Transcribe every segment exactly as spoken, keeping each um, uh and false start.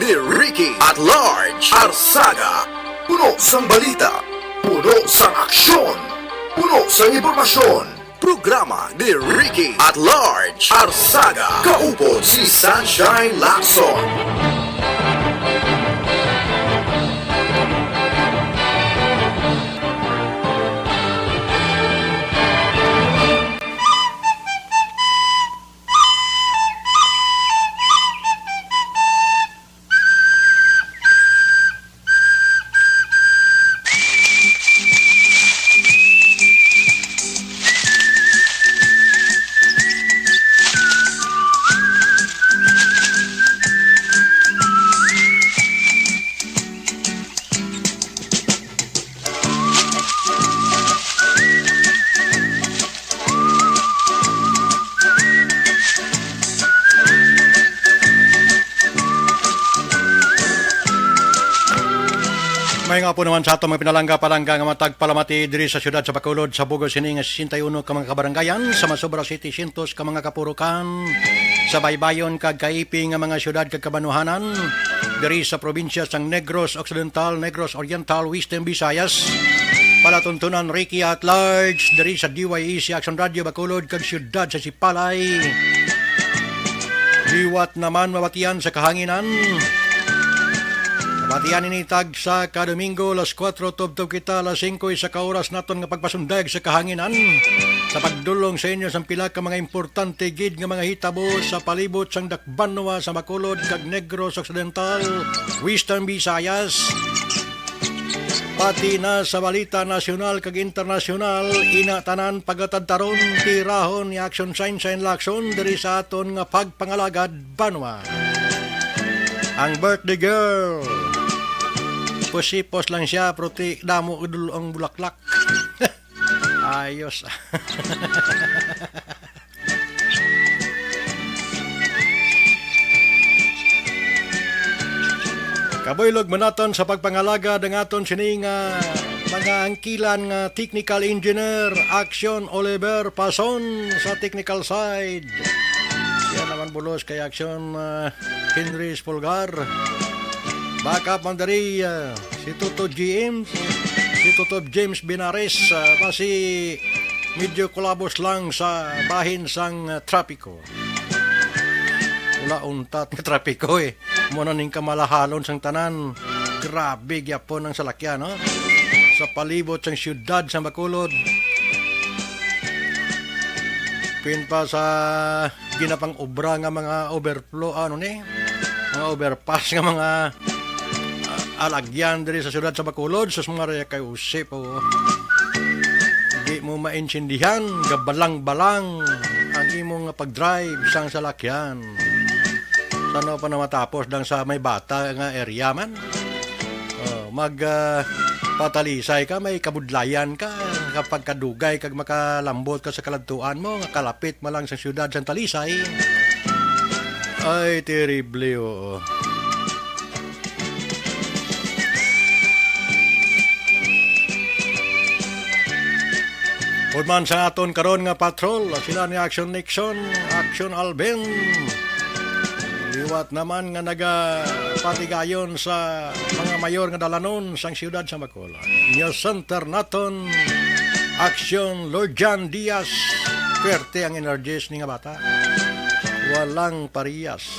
ni Ricky at Large Arsaga. Puno sang balita, puno sang aksyon, puno sang impormasyon. Programa ni Ricky at Large Arsaga. Kaupod si Sunshine Lacson. May nga po naman sa ato mga pinalangga-palangga nga matag palamati diri sa siyudad sa Bacolod, sa bugos sini nga sesenta y uno ka mga kabarangayan, sa masobra setecientos ka mga kapurukan, sa baybayon kag kaipi nga mga siyudad kag kabanuhanan, diri sa probinsya sang Negros Occidental, Negros Oriental, Western Visayas, palatuntunan Ricky at Large, diri sa D Y A C Action Radio Bacolod kag siyudad sa Sipalay. Liwat naman mabatian sa kahanginan. Mabatian ini tag sa ka Domingo, las kuwatro tubtob kita, las singko isa ka oras naton nga pagpasundag sa kahanginan. Sa pagdulong sa inyo sang pila ka mga importante gid nga mga hitabo sa palibot sang Dakbanwa sa Bacolod kag Negros Occidental, Western Visayas. Pati na sa balita nasyonal kag internasyonal, ina tanan pagatadtaron, tirahon ni Action Sign Sign Lacson diri sa aton nga pagpangalagad banwa. Ang birthday girl, pusipos lang siya, pero ti damo idol ang bulaklak. Ayos. Kabuylog man naton sa pagpangalagad ang aton sini nga mga angkilan nga technical engineer, Action Oliver Pason sa technical side. Siya naman bulos kay Action, ah, Henry Espulgar. Backup man diri, ah, si Toto James, si Toto James Binares, ah, basi medyo kulabos lang sa bahin sang, ah, trapiko. Wala untat nga trapiko, eh. Mo na ning kamalahalon sang tanan. Grabe gyapon ang salakyan, no? Sa palibot sang siyudad sang Bacolod. Pin pa sa ginapang-obra nga mga overflow, ano ni? Mga overpass nga mga, ah, alagyan diri sa siyudad sa Bacolod. Sus Maria kay Jose po. Di mo maintindihan, gabalang-balang ang imo nga pag-drive sang salakyan. Sa ano pa na matapos dang sa may bata nga area man? Oh, mag, ah, patalisay ka, may kabudlayan ka, kapag kadugay kag makalambot ka sa kaladtuan mo, nga kalapit mo lang sa siyudad sang Talisay. Ay, terrible, oo. Human sa aton karon nga patrol, sila ni Action Nixon, Action Alvin. Liwat naman nga nagapatigayon sa mga mayor nga dalanon sang siyudad sa Bacolod. News Center naton, Action Lorjan Diaz. Pwerte ang energies ni nga bata. Walang parehas.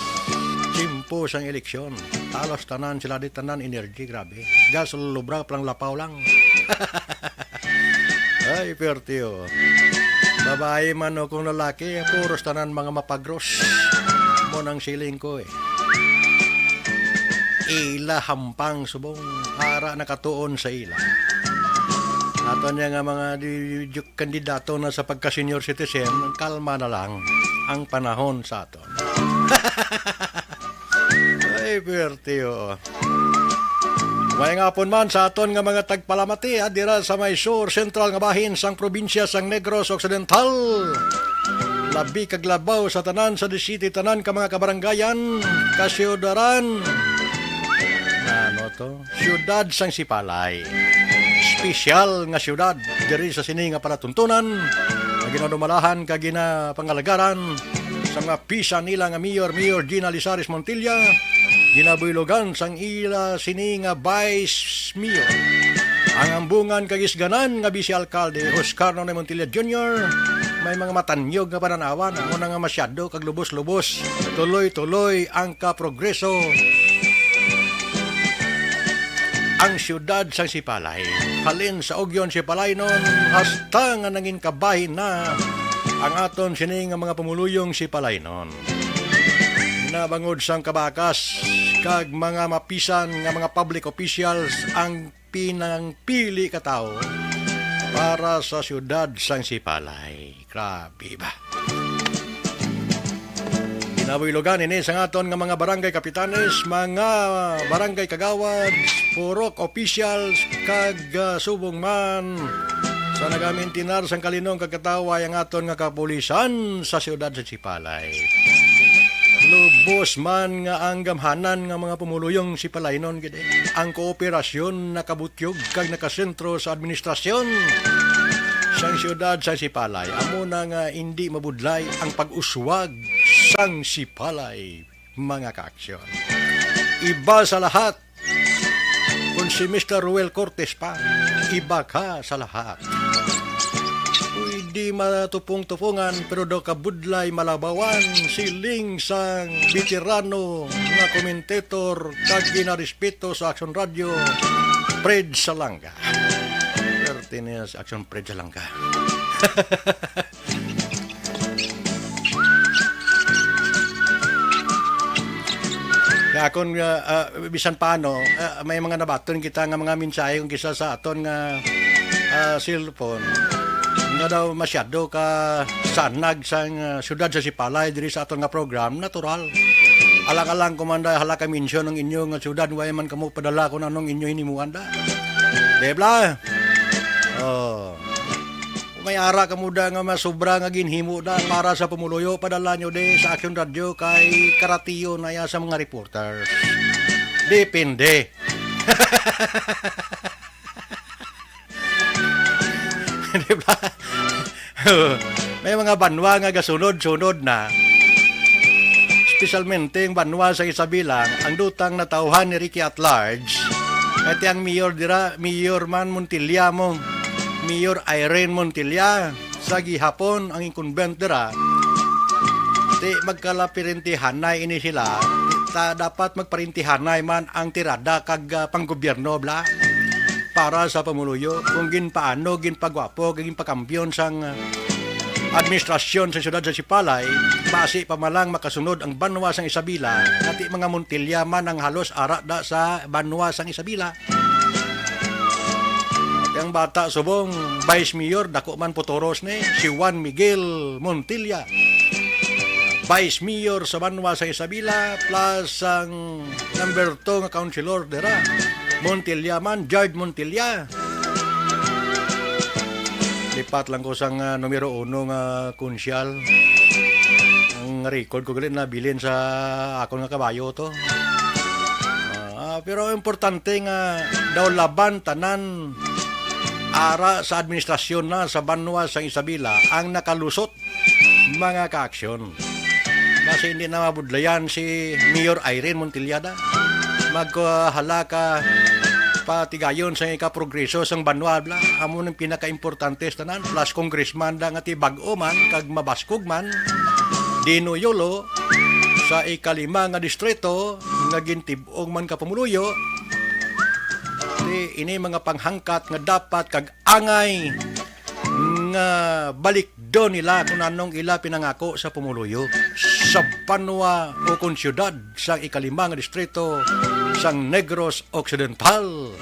Tiyempo sang eleksyon. Talos tanan sila di tanan energy, grabe. Gas, lulubra, palang lapaw lang. Ay, perti, oh. Babae man o kung lalaki, puros tanan mga mapagros. Mo nang siling ko, eh. Ila hampang subong, ara nakatuon sa ila. Ato niya nga mga di, di, kandidato na sa pagka-senior citizen, kalma na lang ang panahon sa aton. Ay, pwerte, oo. May nga hapon man sa aton nga mga tagpalamati, ah, dira sa may sur central nga bahin sang probinsya sang Negros Occidental. Labi kag labaw sa tanan sa disiti, tanan ka mga kabarangayan, kasyudaran. Ano to? Siyudad sang Sipalay. Espesyal nga siyudad diri sa sini nga palatuntunan nga ginadumalahan kag ginapangalagaran sa mga pisan nila nga mayor, Mayor Gina Lizares Montilla, Ginabuylogan sang ila sini nga vice mayor ang ambungan kag isganan nga vice alkalde, Oscar Nonoy Montilla Junior. May mga matanyog nga pananawan, amo na nga masyado kag lubos-lubos. Tuloy-tuloy ang kaprogreso ang siyudad sang Sipalay. Halin sa Ugyon Sipalaynon hasta nga nangin kabahin na ang aton sini nga mga pumuluyong Sipalaynon. Nabangod sang kabakas kag mga mapisan nga mga public officials ang pinangpili ka tawo para sa siyudad sang Sipalay. Grabe ba? Ginabuylogan ini sang aton nga mga barangay kapitanes, mga barangay kagawad, purok officials, kag, ah, subong man sa nagamintinar sang kalinong kag kataway ang aton nga kapulisan sa siyudad sa Sipalay. Lubos man nga ang gamhanan nga mga pumuluyong Sipalaynon gid, eh. Ang kooperasyon nakabutyog kag nakasentro sa administrasyon sang siyudad sa Sipalay. Amo na nga indi mabudlay ang pag-uswag sang Sipalay, mga kaaksyon. Iba sa lahat, kung si Mister Ruel Cortes pa, iba ka sa lahat. Pwede matupong-tupongan, pero daw kabudlay malabawan, siling sang veterano nga komentator kag ginarespeto sa Aksyon Radio, Fred Salanga. Swerte niya sa Aksyon Fred Salanga. Kaya akon nga, ah, bisan paano, ah, may mga nabaton kita nga mga mensahe kung kisa sa aton nga, ah, cellphone. Nga daw masyado ka sanag sang, ah, siyudad sa Sipalay diri sa aton nga program, natural. Alang-alang kumanda hala ka mention ang inyo nga siyudad, way man kamo padala kung anong inyo hinimuan da. Di ba? Oh. May ara kamo da nga masubra nga ginhimo da para sa pumuluyo, padala nyo di sa Action Radio kay karatiyo na ya sa mga reporters. Depende. Di ba? May mga banwa nga gasunod-sunod na. Espesyalmente ang banwa sa Isabela, ang dutang natawhan ni Ricky at Large. Kay ti ang mayor dira, Mayor man Montilla mo. Mayor Irene Montilla. Sa gihapon, ang incumbent dira, ti magkalaparintihanay ini sila. Ta, dapat magparintihanay man ang tirada kag, ah, panggobyerno, bla. Para sa pumuluyo, kung ginpaano, ginpagwapo, ginpakambyon sang, ah, administrasyon sa siyudad sa Sipalay, basi pa man lang makasunod ang banwa sang Isabela, nga ti mga Montilla man ang halos ara da sa banwa sang Isabela. Ti ang bata subong, Vice Mayor, dako man putoros ni, si Juan Miguel Montilla. Vice Mayor sa banwa sang Isabela, plus ang number two nga councilor dira, Montilla man, George Montilla. Lipat lang ko sang, ah, numero uno nga kunsyal. Ang record ko gali nabilin sa akon nga kabayo to. Ah, pero importante nga daw laban tanan ara sa administrasyon na sa banwa sang Isabela ang nakalusot, mga kaaksyon. Kasi hindi na mabudlayan si Mayor Irene Montillada. Magkahala ka patigayon sa ikaprogreso sang banwa, bla. Amo nang pinakaimportante sa tanan. Plus congressman da nga ti bag-o man kag mabaskog man, Dino Yolo, sa ikalima nga distrito nga gintib-ong man ka pumuluyo. Ti ini mga panghangkat nga dapat kag angay nga balikdon nila kung anong ila pinangako sa pumuluyo sa banwa o kon siyudad sang ikalima nga distrito sang Negros Occidental.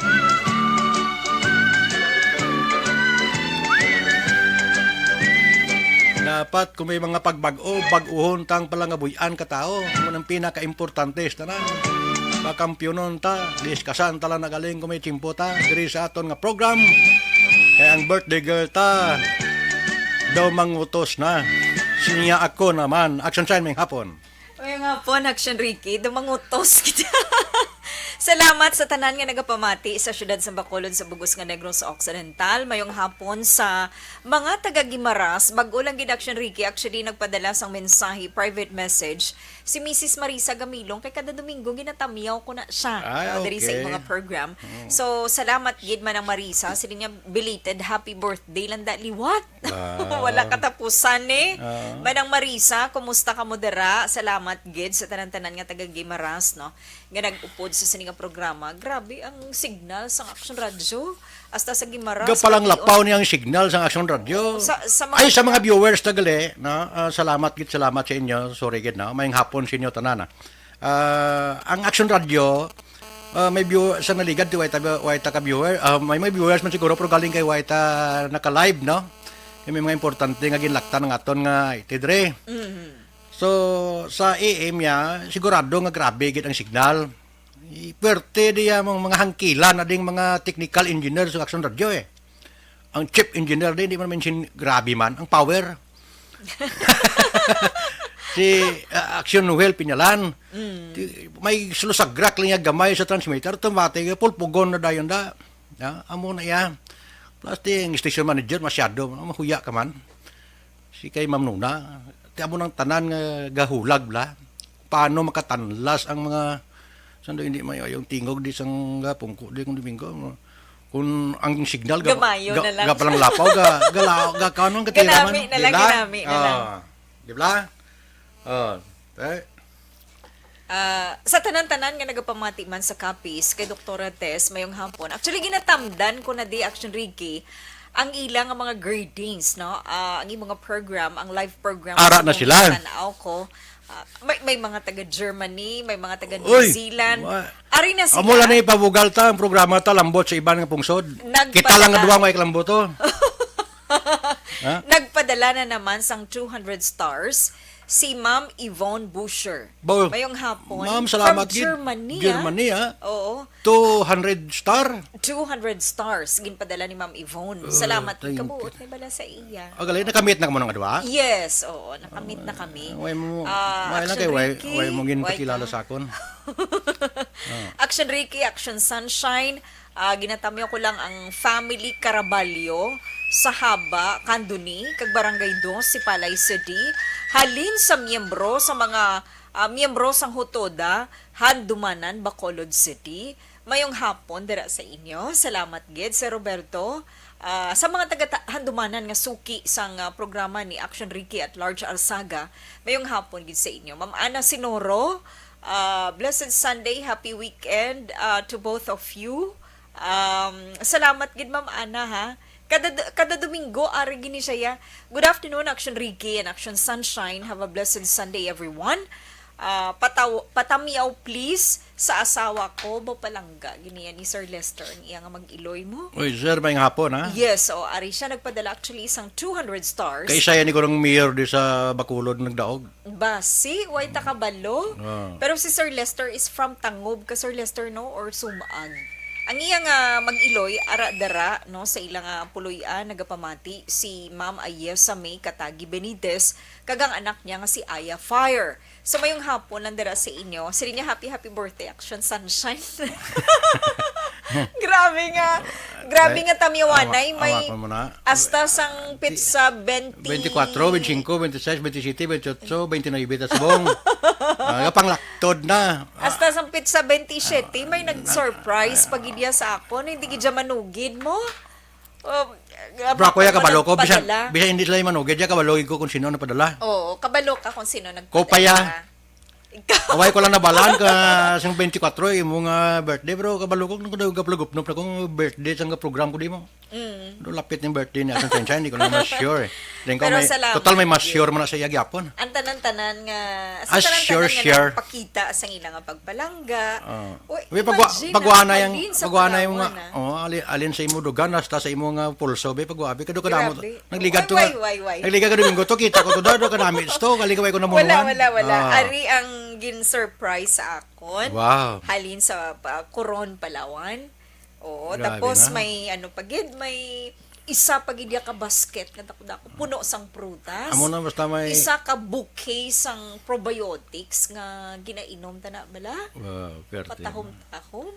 Dapat kung may mga pagbag-o, bag-uhon tang palangabuy-an ka tawo. Amo nang pinakaimportante sa tanan. Pakampyonon ta, diskasan ta lang na galing kung may tiyempo ta diri sa aton nga program. Kay ang birthday girl ta daw mangutos na. Sinya ako naman. Action sign, may hapon. Uy, nga po, Action Ricky, daw mangutos kita. Salamat sa tanan nga nagapamati sa siyudad sa Bacolod, sa bug-os nga Negros Occidental. Mayong hapon sa mga taga Guimaras. Bag-o lang gid, Action Ricky, actually nagpadala sang mensahe, private message, si Missus Marisa Gamilong, kay kada Domingo ginatamyaw ko na siya, Ay, ah, diri sa okay. iyang mga program. Oo. So, salamat gid, Manang Marisa. Sila niya, belated happy birthday lang da liwat. Ah. Wala katapusan, eh. Ah. Manang Marisa, kumusta ka mo dira? Salamat gid sa tanan-tanan nga taga Guimaras, no? Nga nag-upod sa sini nga programa. Grabe ang signal sang Action Radio. Hasta sa Guimaras, Gapalang pati lapaw on- niya ang signal sang Action Radio. Sa, sa mga Ay, sa mga viewers, tagali, no? Ah, salamat gid, salamat sa inyo. Sorry gid, no? Mayong hapon sa inyo tanan, ah. Ah, ang Action Radio, ah, may view-, sa naligad, way ta, way ta ka viewer. Ah, may, may viewers man siguro, pero galing kay way ta naka-live, no? Kay may mga importante nga ginlaktan ng aton nga itidre. Mhm. So, sa A M niya, sigurado nga grabe gid ang signal. I-, Pwerte diya mga, mga hangkilan na ding mga technical engineer sa Action Radio, eh. Ang chief engineer din, di man mention, grabe man, ang power. Si, ah, Action Noel Pinyalan, Mm. ti-, may sulusagrak lang niya gamay sa transmitter, tumatig, pulpugon na dayon da. Ya, amo na iya. Plus, ti, ang station manager, masyado, mahuya ka man. Si kay Ma'am Nuna, ti amo nang tanan nga gahulag bla. Paano makatanlas ang mga, sando hindi may yung tingog di sang gapungko di kung Domingo, no? Kung ang signal ga-, Gamayo ga-, na lang. gapalang lapaw, ga-, gala-, ga-, kano ang katira man? Ganami na lang, Di la? ganami na lang. Ah, di ba? Ah, eh. Ah, sa tanan-tanan nga nagapamati man sa Capiz kay Doktora Tess, mayong hapon. Actually, ginatamdan ko na di, Action Ricky, ang ila nga mga greetings, no? Ah, ang imong mga program, ang live program Ara sa na sila. Tan-aw ko. Ah, may, may mga taga Germany, may mga taga New Uy, Zealand. wa-, Ari na sila. Amo lang ni pabugal ta ang programa ta, lambot sa iban nga pungsod. Nagpadala. Kita lang nga duwa may kalambot to. Ha? Nagpadala na naman sang two hundred stars si Ma'am Yvonne Busher. Bo-, Mayong hapon. Ma'am, salamat From gid. Germany, ah. Germany, ah. Oo. Two hundred star? Two hundred stars ginpadala ni Ma'am Yvonne. Oh, Salamat gid thank kabuot you. Ni bala sa iya. Ah, gali, nakamit na kamo nga duha? Yes, oo, nakamit na kami. Ah, way mo, Ah, way lang Action kay way, Ricky, way mo way ginpakilala ka. Sa akon. Ah. Action Ricky, Action Sunshine, ah, ginatamyaw ko lang ang family Caraballo sa Haba, Candoni, kag Barangay Dos, Sipalay City. Halin sa miyembro sa mga, ah, miyembro sang Hutoda, Handumanan, Bacolod City. Mayong hapon dira sa inyo. Salamat gid, Sir Roberto. Ah, sa mga taga ta-, Handumanan nga suki sang, ah, programa ni Action Ricky at Large Arsaga, mayong hapon gid sa inyo. Ma'am Ana Sinoro, ah, blessed Sunday, happy weekend, ah, to both of you. Um, salamat gid, Ma'am Ana, ha. Kada, kada Domingo, ari gini siya, ya. Good afternoon, Action Ricky and Action Sunshine. Have a blessed Sunday, everyone. Ah, pataw-, patamiyaw, please, sa asawa ko. Ba palangga, gini yan ni Sir Lester, ang iya nga mag-iloy mo. Uy, sir, maayong hapon, ha? Yes, o, ari siya nagpadala actually isang two hundred stars. Kay siya yan ni kurang mayor di sa Bacolod nagdaog. Basi, way ta kabalo. Ah. Pero si Sir Lester is from Tangub ka, Sir Lester, no? Or Sumag? Ang iya nga mag-iloy, ara dara, no, sa ila nga puloy-an, nagapamati si Ma'am Ayesa May Katagi Benitez, kag ang anak niya nga si Aya Fire. So, mayong hapon lang dira sa inyo. Sila niya, happy, happy birthday, Action Sunshine. Grabe nga. Grabe Ay, nga tamyawanay. awa-, May awa mo na. Hasta sang petsa twenty. Twenty-four, twenty-five, twenty-six, twenty-seven, twenty-eight, tas bong. Ah, panglaktod na. Ah, Hasta sang petsa twenty-seven, may ah, nag-surprise ah, pag iya sa akon. Hindi gid siya manugid mo. Oh, Bro, ako ya, kabalo ko, bisan, padala. Bisan hindi sila yung manugid, ya, kabalo ko kung sino nagpadala. Oo, kabalo ka kung sino nagpadala. Kopaya. Ikaw. Away ko lang nabalaan ka sang twenty-four, imo nga birthday, bro. Kabalo ko, nung kapalagupnop na kong birthday, sang program ko di mo. Mm. Do, lapit yung birthday ni Asan Sunshine, hindi ko na mas sure, eh. Then ko Pero may, salamat, total may mas yun. Sure man na sa iya gyapon. Ang tanan-tanan nga, sa Ah, tanan-tanan sure, nga sure. Nagpakita sa ila nga pagpalangga. Ah. Uy, Uy, pagwa-, imagine, pagwana ah, yung, alin sa pagwana yung nga, panawan, ah. Oh, ali-, alin sa imo dugan, hasta sa imo nga pulso, be, pagwa, be, kado ka damo. Grabe. Nagligad to Way, nga, way, way, way. Nagligad ka Domingo to, kita ko to, do, do ka namit to, galing ka way ko namunuan. Wala, wala, wala. Ah. Ari ang gin-surprise sa akon. Wow. Halin sa, ah, Coron, Palawan. Oo, Grabe tapos na. May ano pa gid, may Isa pa gid ya ka basket nga dako-dako, puno sang prutas. Amo na, basta may Isa ka bouquet sang probiotics nga ginainom ta na bala. Wow, perte. Patahom-tahom.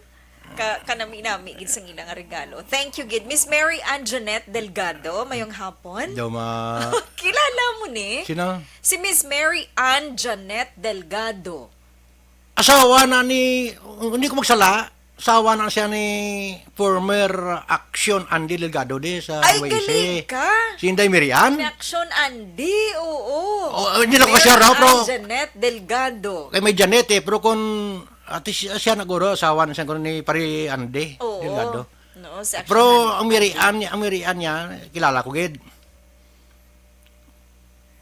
Ka, kanami-nami gid sang ila nga regalo. Thank you gid. Miss Mary Ann Janet Delgado, mayong hapon. Daw ma- Kilala mo ni? Sino? Si Miss Mary Ann Janet Delgado. Asawa na ni, hindi ko magsala, asawa na siya ni former Action Andy Delgado di sa Ay, Y C. Galing ka! Si Inday Mirian? Ni Action Andy, oo. Oh, hindi lang ko Mary sure, no, Ann pero Janet Delgado. Kay may Janet eh, pero kung ati siya, siya naguro, asawa na siya ko ni Pare Andy Oo. Delgado. No, si Action Pero Andy. Ang Mirian niya, ang Mirian niya, kilala ko gid.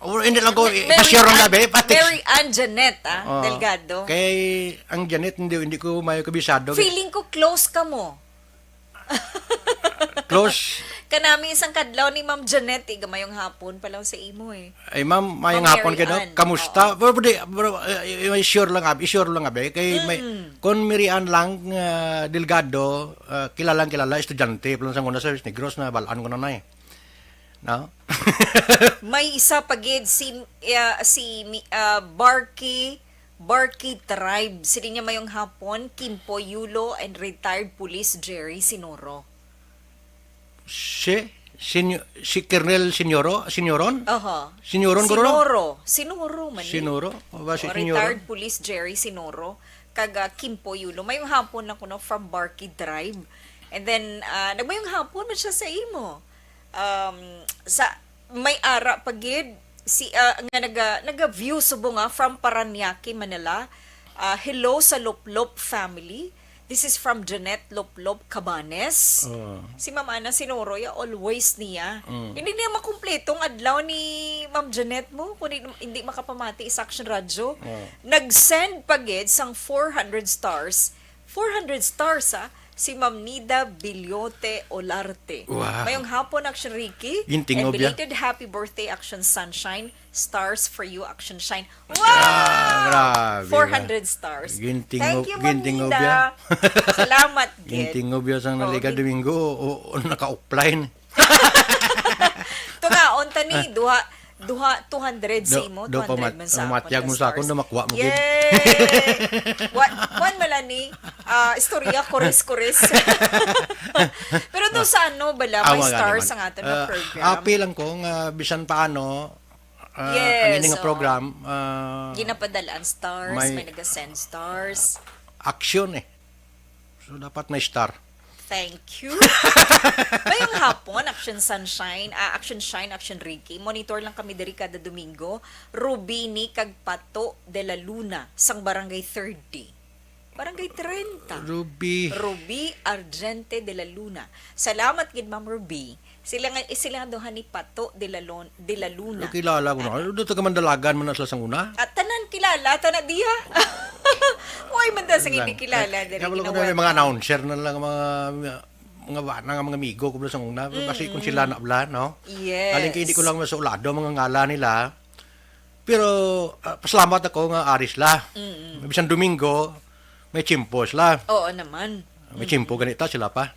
Or hindi lang ko, Ma-, i-share lang Ann, gabi, pati. Mary Ann Janet, ah, Oh. Delgado. Kay ang Janet, hindi, hindi ko may kabisado. Feeling ko close ka mo. Close? Kanami isang kadlaw ni Ma'am Janet, eh, gamayong hapon pa lang sa imo, eh. Ay, ma'am, mayong Ma'am hapon Mary kayo, no? Ann. Kamusta? Oo. Pero, pero, pero, eh, eh, sure lang, abi, sure lang, abi. Kay may, Mm. Kung Mary Ann lang, ah, Delgado, ah, kilalang kilala, estudyante, pa lang sa una sa Negros na, balaan ko na na, eh. No? May isa pa gid si, ah, si Mi-, ah, Barky, Barky Tribe. Sila niya mayong hapon, Kimpo Yulo and retired police Jerry Sinoro. Si, sinyo-, si Colonel Sinyoro, Sinyoron? Oho. Sinyoron, guro? Sinoro. Sinoro man ni. Sinoro? O ba si O, Sinyoron? Retired police Jerry Sinoro. Kag, ah, Kimpo Yulo. Mayong hapon na kuno from Barky Tribe. And then, ah, nagmayong hapon man siya sa imo. Um, sa may ara pa gid si, ah, nga naga-, naga-view subong nga from Parañaque, Manila. Ah, hello sa Loplop family. This is from Jeanette Loplop Cabanes. Oh. Si Ma'am Ana Sinoroy, ah, always niya. Mm. Hindi niya makumpleto ang adlaw ni Ma'am Jeanette mo kung hindi, hindi makapamati sa Action Radio. Oh. Nag-send pa gid sang four hundred stars. Four hundred stars, ah. Si Ma'am Nida Bilyote Olarte. Wow. Mayong hapon, Action Ricky. Gintingob And ya. Belated happy birthday, Action Sunshine. Stars for you, Action Shine. Wow! Ah, grabe ba? Four hundred stars. Gintingob, Thank you, Ma'am gintingob Nida. Ya. Salamat, gid. Gintingob ya sang naliga Okay. Domingo, o, o, naka-offline. Tungaon ta ni, duha, duha, two hundred sa Do-, imo, do two hundred pamat-, man sa akon, matyag mo sa akon, stars. Do makuha mo, gid. Yay! Wa-, kuwan mo lang ni, ah, istorya, kores-kores. Pero do sa ano, bala, Ah, may mga stars ganun. Ang aton na Ah, program. Happy lang ko nga bisan paano, ah, Yes, ang ini nga so, program, ah, ginapadalaan stars, may may naga-send stars. Action eh. So, dapat may star. Thank you. Mayong hapon, Action Sunshine, ah, Action Shine, Action Ricky. Monitor lang kami diri kada Domingo. Rubini kag Pato de la Luna, sang Barangay thirty. Barangay treinta. Ruby. Ruby Argente de la Luna. Salamat gid, Ma'am Ruby. Sila nga, sila nga duha ni Pato de la Lon-, de la Luna. Ay, kilala ko na. Ano? Ano, taga Mandalagan man na sila sang una? At tanan kilala, tanan diha. Uy, man ta sa Lang. hindi kilala, Eh, dali kaya wala ko ginawa na yung mga na. Announcer na lang, mga, mga bana nga mga amigo ko sa una. Kasi kung Mm. sila na bla, no? Yes. Galing kay hindi ko lang masulado mga ngalan nila. Pero, ah, pasalamat ako nga ari sila. Mm-mm. Bisan Domingo, may tiyempo sila. Oo naman. May Mm-mm. tiyempo ganita sila pa.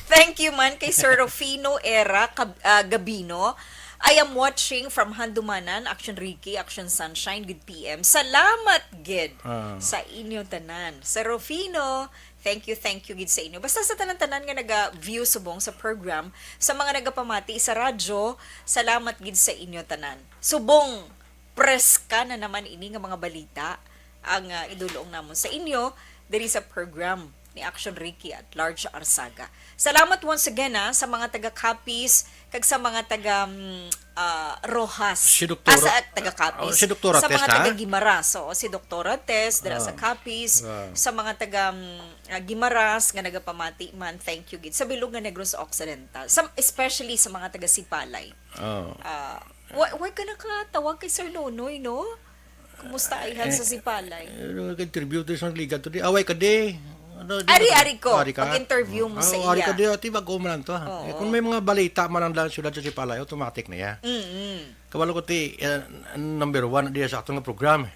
Thank you man kay Sir Rufino Era Cab-, ah, Gabino. "I am watching from Handumanan, Action Ricky, Action Sunshine, good P M." Salamat gid Ah. sa inyo tanan. Sir Rufino, Thank you, thank you gid sa inyo. Basta sa tanan-tanan nga naga-view subong sa program, sa mga nagapamati sa radyo, salamat gid sa inyo tanan. Subong preska na naman ini nga mga balita ang, ah, idulong namon sa inyo diri sa program ni Action Ricky at Large Arsaga. Salamat once again, ah, sa mga taga Capiz, kag sa mga taga, mm, ah, Roxas. Si Doktora, Ah, sa taga Capiz. Oh, si Doktora Sa Tess, mga ha? taga Guimaras. Oo, si Doktora Tess, dira sa Ah. Capiz. Ah. Sa mga taga, mm, ah, Guimaras nga nagapamati man, thank you gid. Sa bilog nga Negros Occidental. Sa, especially sa mga taga Sipalay. Oh. Ah, wa-, wa ka nakatawag kay Sir Nonoy, no? Kumusta ay han Eh, sa Sipalay? Eh, nag-interview to sa Liga Today. Away ka di. Ano, di Ari, ba? Ari ko. Ari ka? Pag-interview mo Ah, sa ari iya. ka di. Ati, bago man lang to, ha? Oo. Eh, kung may mga balita man ang dalang siyudad sa Sipalay, automatic na yan. Mm-mm. Kabalo ko ti, eh, number one na diya sa atong program, eh.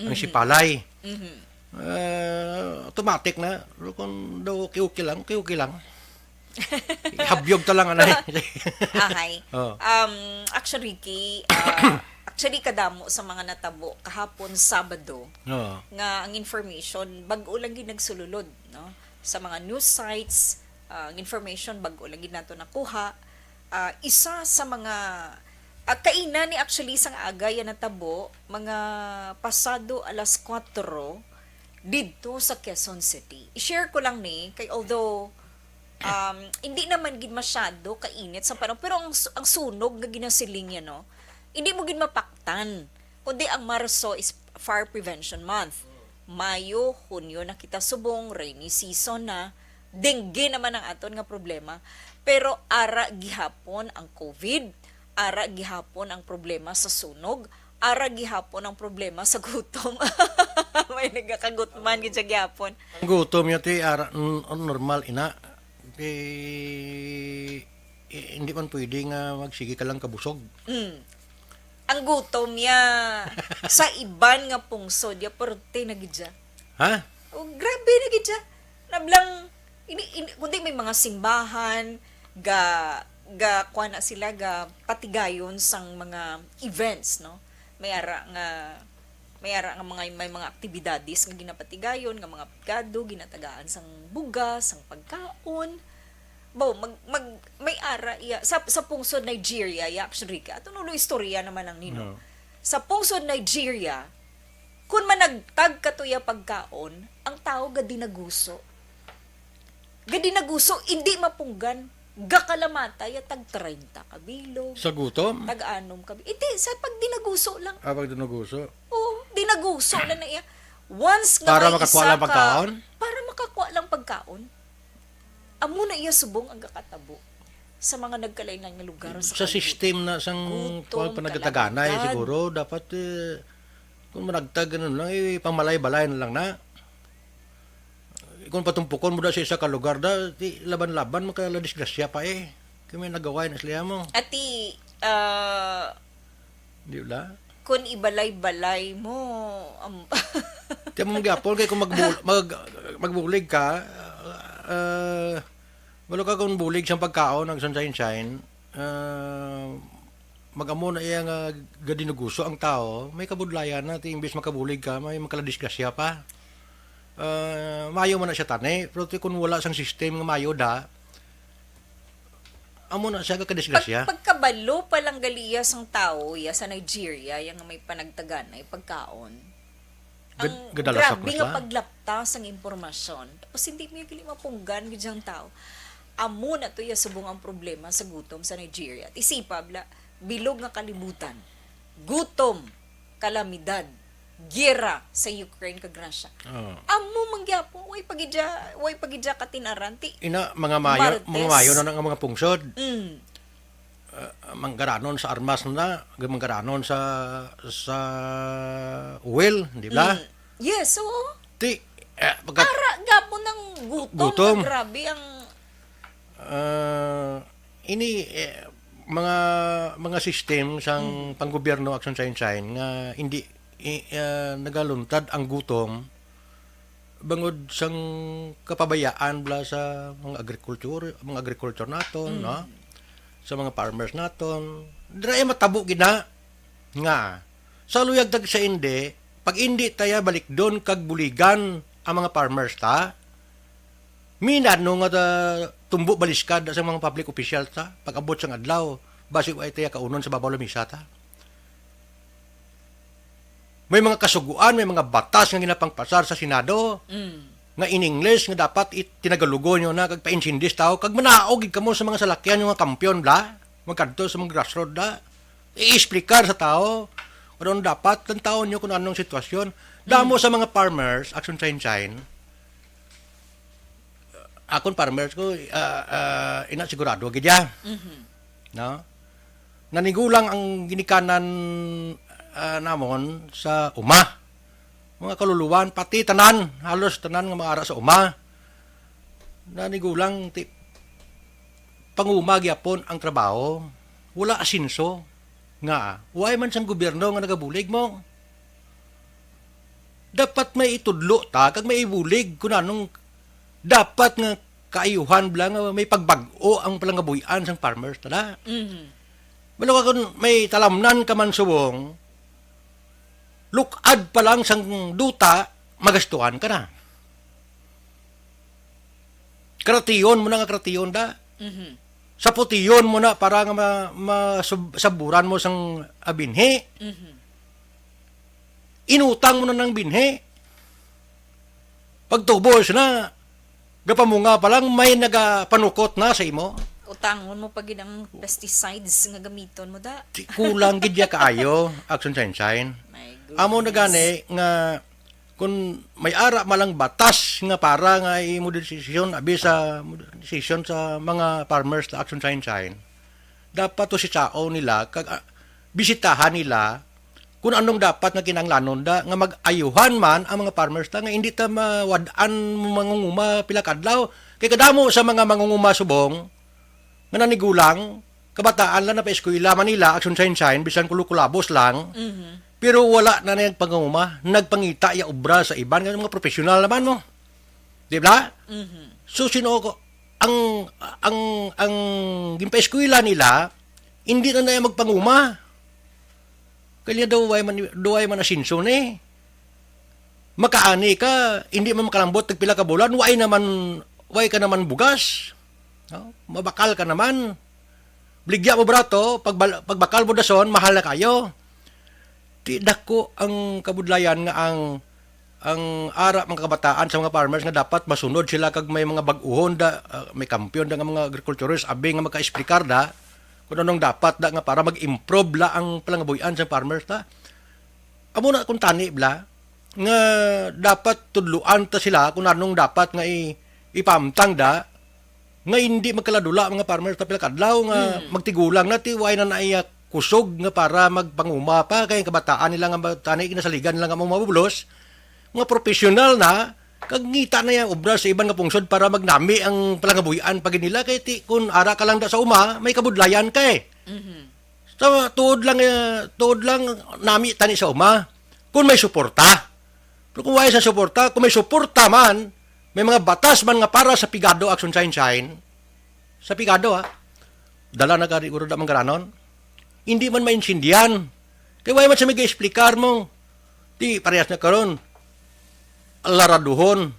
Ang Mhm. Sipalay. Mhm. Eh, automatic na. Pero kung daw okay-okay lang, okay-okay lang. Habyog ta lang, anay. Ahay. Oh. Um, actually, Ricky, ah, actually, kadamo sa mga natabo kahapon, Sabado, Oo. nga ang information, bag-o lang gid nagsululod, no? Sa mga news sites, ah, ang information, bag-o lang gid nato nakuha. Ah, isa sa mga, ah, kaina ni actually sang aga yan natabo, mga pasado alas kuwatro, didto sa Quezon City. I-share ko lang ni, kay although um, hindi naman gid masyado kainit sa panahon, pero ang, su- ang sunog nga ginasiling niya, no, hindi mo gid mapaktan. Kundi ang Marso is Fire Prevention Month. Mayo, Hunyo na kita subong, rainy season na. Dengue naman ang aton nga problema. Pero ara gihapon ang COVID, ara gihapon ang problema sa sunog, ara gihapon ang problema sa gutom. May nagakagutman gid siya gihapon. Ang gutom niya, ti, ara, n- normal, ina. Eh, eh, hindi man pwede nga magsige ka lang kabusog. Mm. Ang gutom niya sa iban nga pungsod, ya, perte na gid siya. Ha? Oh, grabe na gid siya. Nablang, ini, ini, kundi may mga simbahan, ga, ga, kuha na sila, ga patigayon sang mga events, no? May ara nga, may ara nga mga, may mga aktibidades nga ginapatigayon, nga mga pigado, ginatagaan sang bugas, sang pagkaon. Bo, mag, mag, may ara iya, sa, sa pungsod Nigeria, ya, actually, ka, ato nulo istorya naman ang nino. No. Sa pungsod Nigeria, kung managtag ka to ya pagkaon, ang tao gadinaguso. Gadinaguso, hindi mapunggan. Gakalamata ya tag treinta ka bilog, Sa gutom? Tag anom ka bilog. Hindi, sa pagdinaguso lang. Ah, pag dinuguso. Oh, dinaguso lang na iya. Once nga Para may makakuha isa lang ka- pagkaon? Para makakuha lang pagkaon. Amo na iya subong ang gakatabo sa mga nagkalain-lain nga lugar sa Sa kalibutan. System na sang Gutom, kuwan, panagataganay, kalamidad. Siguro, dapat, eh, kung managtag, ganun lang, eh, pangmalay-balay na lang na. Kung patumpukon mo da sa isa ka lugar da, ti, laban-laban, makaladisgrasya pa eh. Kaya may nagaway na sila mo. Ati, ah, Di ba? Kung ibalay-balay mo, am- Kaya mo gyapon, kaya kung magbul- mag, magbulig ka, uh, walo ka kung bulig sa pagkaon, ang sunshine shine, uh, mag-amo na iya nga gadinuguso ang tao, may kabudlayan na, ti imbis makabulig ka, may makaladisgrasya pa. Uh, mayo man na siya tani, pero ti kung wala sang system nga mayo da, amo na siya kakadisgrasya. Pag, pagkabalo pa lang gali iya sang tao iya sa Nigeria, iya nga may panagtaganay pagkaon. Ang Gad- gadala sa grabe krus nga lang. Paglapta sang impormasyon. Tapos hindi mo gali mapunggan gid ang tao. Amo na to iya subong ang problema sa gutom sa Nigeria. Isipa bla, bilog nga kalibutan. Gutom, kalamidad, giyera sa Ukraine kag Russia. Oh. Amo man gyapon, way pa gid siya, way pa gid siya katinaran ti. Ina, mga mayo, Martes. Mga mayo na nga mga pungsod. Mm. Uh, manggaranon sa armas na, manggaranon sa sa oil, di ba? Mm. Yes, oo. Ti, eh, pagka, Ara gapon ng gutom. Gutom. Grabe ang ah, ini eh, mga mga system sang Mm. panggobyerno, action sign sign nga hindi i- ah, nagaluntad ang gutom bangod sang kapabayaan bla sa mga agriculture, mga agriculture naton, Mm. no? Sa mga farmers naton, dira ay matabo gid na nga sa luyag tag sa indi, pag indi taya balikdon kag buligan ang mga farmers ta, minano nga ta, tumbo baliskad sa mga public official ta pag abot sang adlaw, basi wa taya kaunon sa babaw lamisa ta. May mga kasuguan, may mga batas nga ginapangpasar sa Senado Mm. nga in English nga dapat it-, tinagalugon nyo na kag paintindihi sa tao, kag manaog gid kamo sa mga salakyan nyo nga kampiyon bla, magkadto sa mga grassroad bla, i-explicar sa tao kung ano dapat, tantawon nyo kung anong sitwasyon. Damo sa mga farmers, action sign sign, akon farmers ko, ah, ah, ina sigurado gid ya. Mhm. No? Nanigulang ang ginikanan, ah, namon sa uma. Mga kaluluwan, pati tanan, halos tanan nga maara sa uma. Nanigulang ti panguma gyapon ang trabaho. Wala asenso. Nga, way man sang gobyerno nga nagabulig mo. Dapat may itudlo ta kag may ibulig kung anong dapat nga kaayuhan bala nga may pagbag-o ang palangabuy-an sang farmers, tala. Mhm. Balo ka, kun may talamnan ka man subong, lukad pa lang sang duta, magastuhan ka na. Karatiyon mo na nga karatiyon da. Mhm. Saputiyon mo na para nga ma-, ma-, sub-, saburan mo sang, ah, binhi. Mhm. Inutang mo na ng binhi. Pagtubos na, gapamunga pa lang, may nagapanukot na sa imo. Utangon mo pa gid ang pesticides nga gamiton mo, da. Di, kulang gid ya kaayo, Action Sunshine. My Amo na goodness. Gani nga, kung may ara malang batas nga para nga imo desisyon, abi sa desisyon sa mga farmers sa Action Sunshine, dapat to si sao nila, kag, ah, bisitahan nila kung anong dapat nga kinahanglanon da, nga mag-ayuhan man ang mga farmers ta, nga hindi ta mawad-an mangunguma pila kadlaw. Kay kadamo sa mga mangunguma subong, nga nanigulang, kabataan lang na pa eskwela man nila, Action Sunshine, bisan kulukulabos lang, Mhm. pero wala na nagpanguma, nagpangita ya obra sa iban nga mga professional naman mo. Di ba? Mhm. So, sino ko, ang, ang, ang ginpaeskwela nila, hindi na na magpanguma. Kaya daw, way man, daw way man asenso ni. Makaani ka, hindi man makalambot, tagpila ka bulan, way naman, way ka naman bugas. No? Mabakal ka naman. Bligya mo brato, pagbal-, pagbakal mo dason, mahal na kayo. Ti dako ang kabudlayan nga ang, ang ara mga kabataan sa mga farmers nga dapat masunod sila kag may mga bag-uhon da, ah, may kampiyon da nga mga agriculturist, abi nga maka-explicar da kung anong dapat da nga para mag-improve la ang palangabuy-an sa farmers ta. Amo na kung tani bla nga dapat tudluan ta sila kung anong dapat nga i-, ipahamtang da nga hindi magkaladula mga farmers ta pila kadlaw nga Hmm. magtigulang na ti way na naiya kusog nga para magpanguma pa kay ang kabataan nila nga ba-, tani ginasaligan nila nga mga mabubulos, mga professional na kag ngita na yung obra sa iban nga pungsod para magnami ang palangabuhian pa gid nila kay ti kun ara ka lang da sa uma may kabudlayan ka eh. Mhm. So, tuod lang, eh, tuod lang nami tani sa uma kung may suporta. Pero kung wala sa suporta, kung may suporta man, may mga batas man nga para sa pigado, Action Sunshine, sa pigado, ha, dala na gani guro da manggaranon. Hindi man maintindihan. Kay wala man sa mag-explicar mo. Di parehas na karon. Laraduhon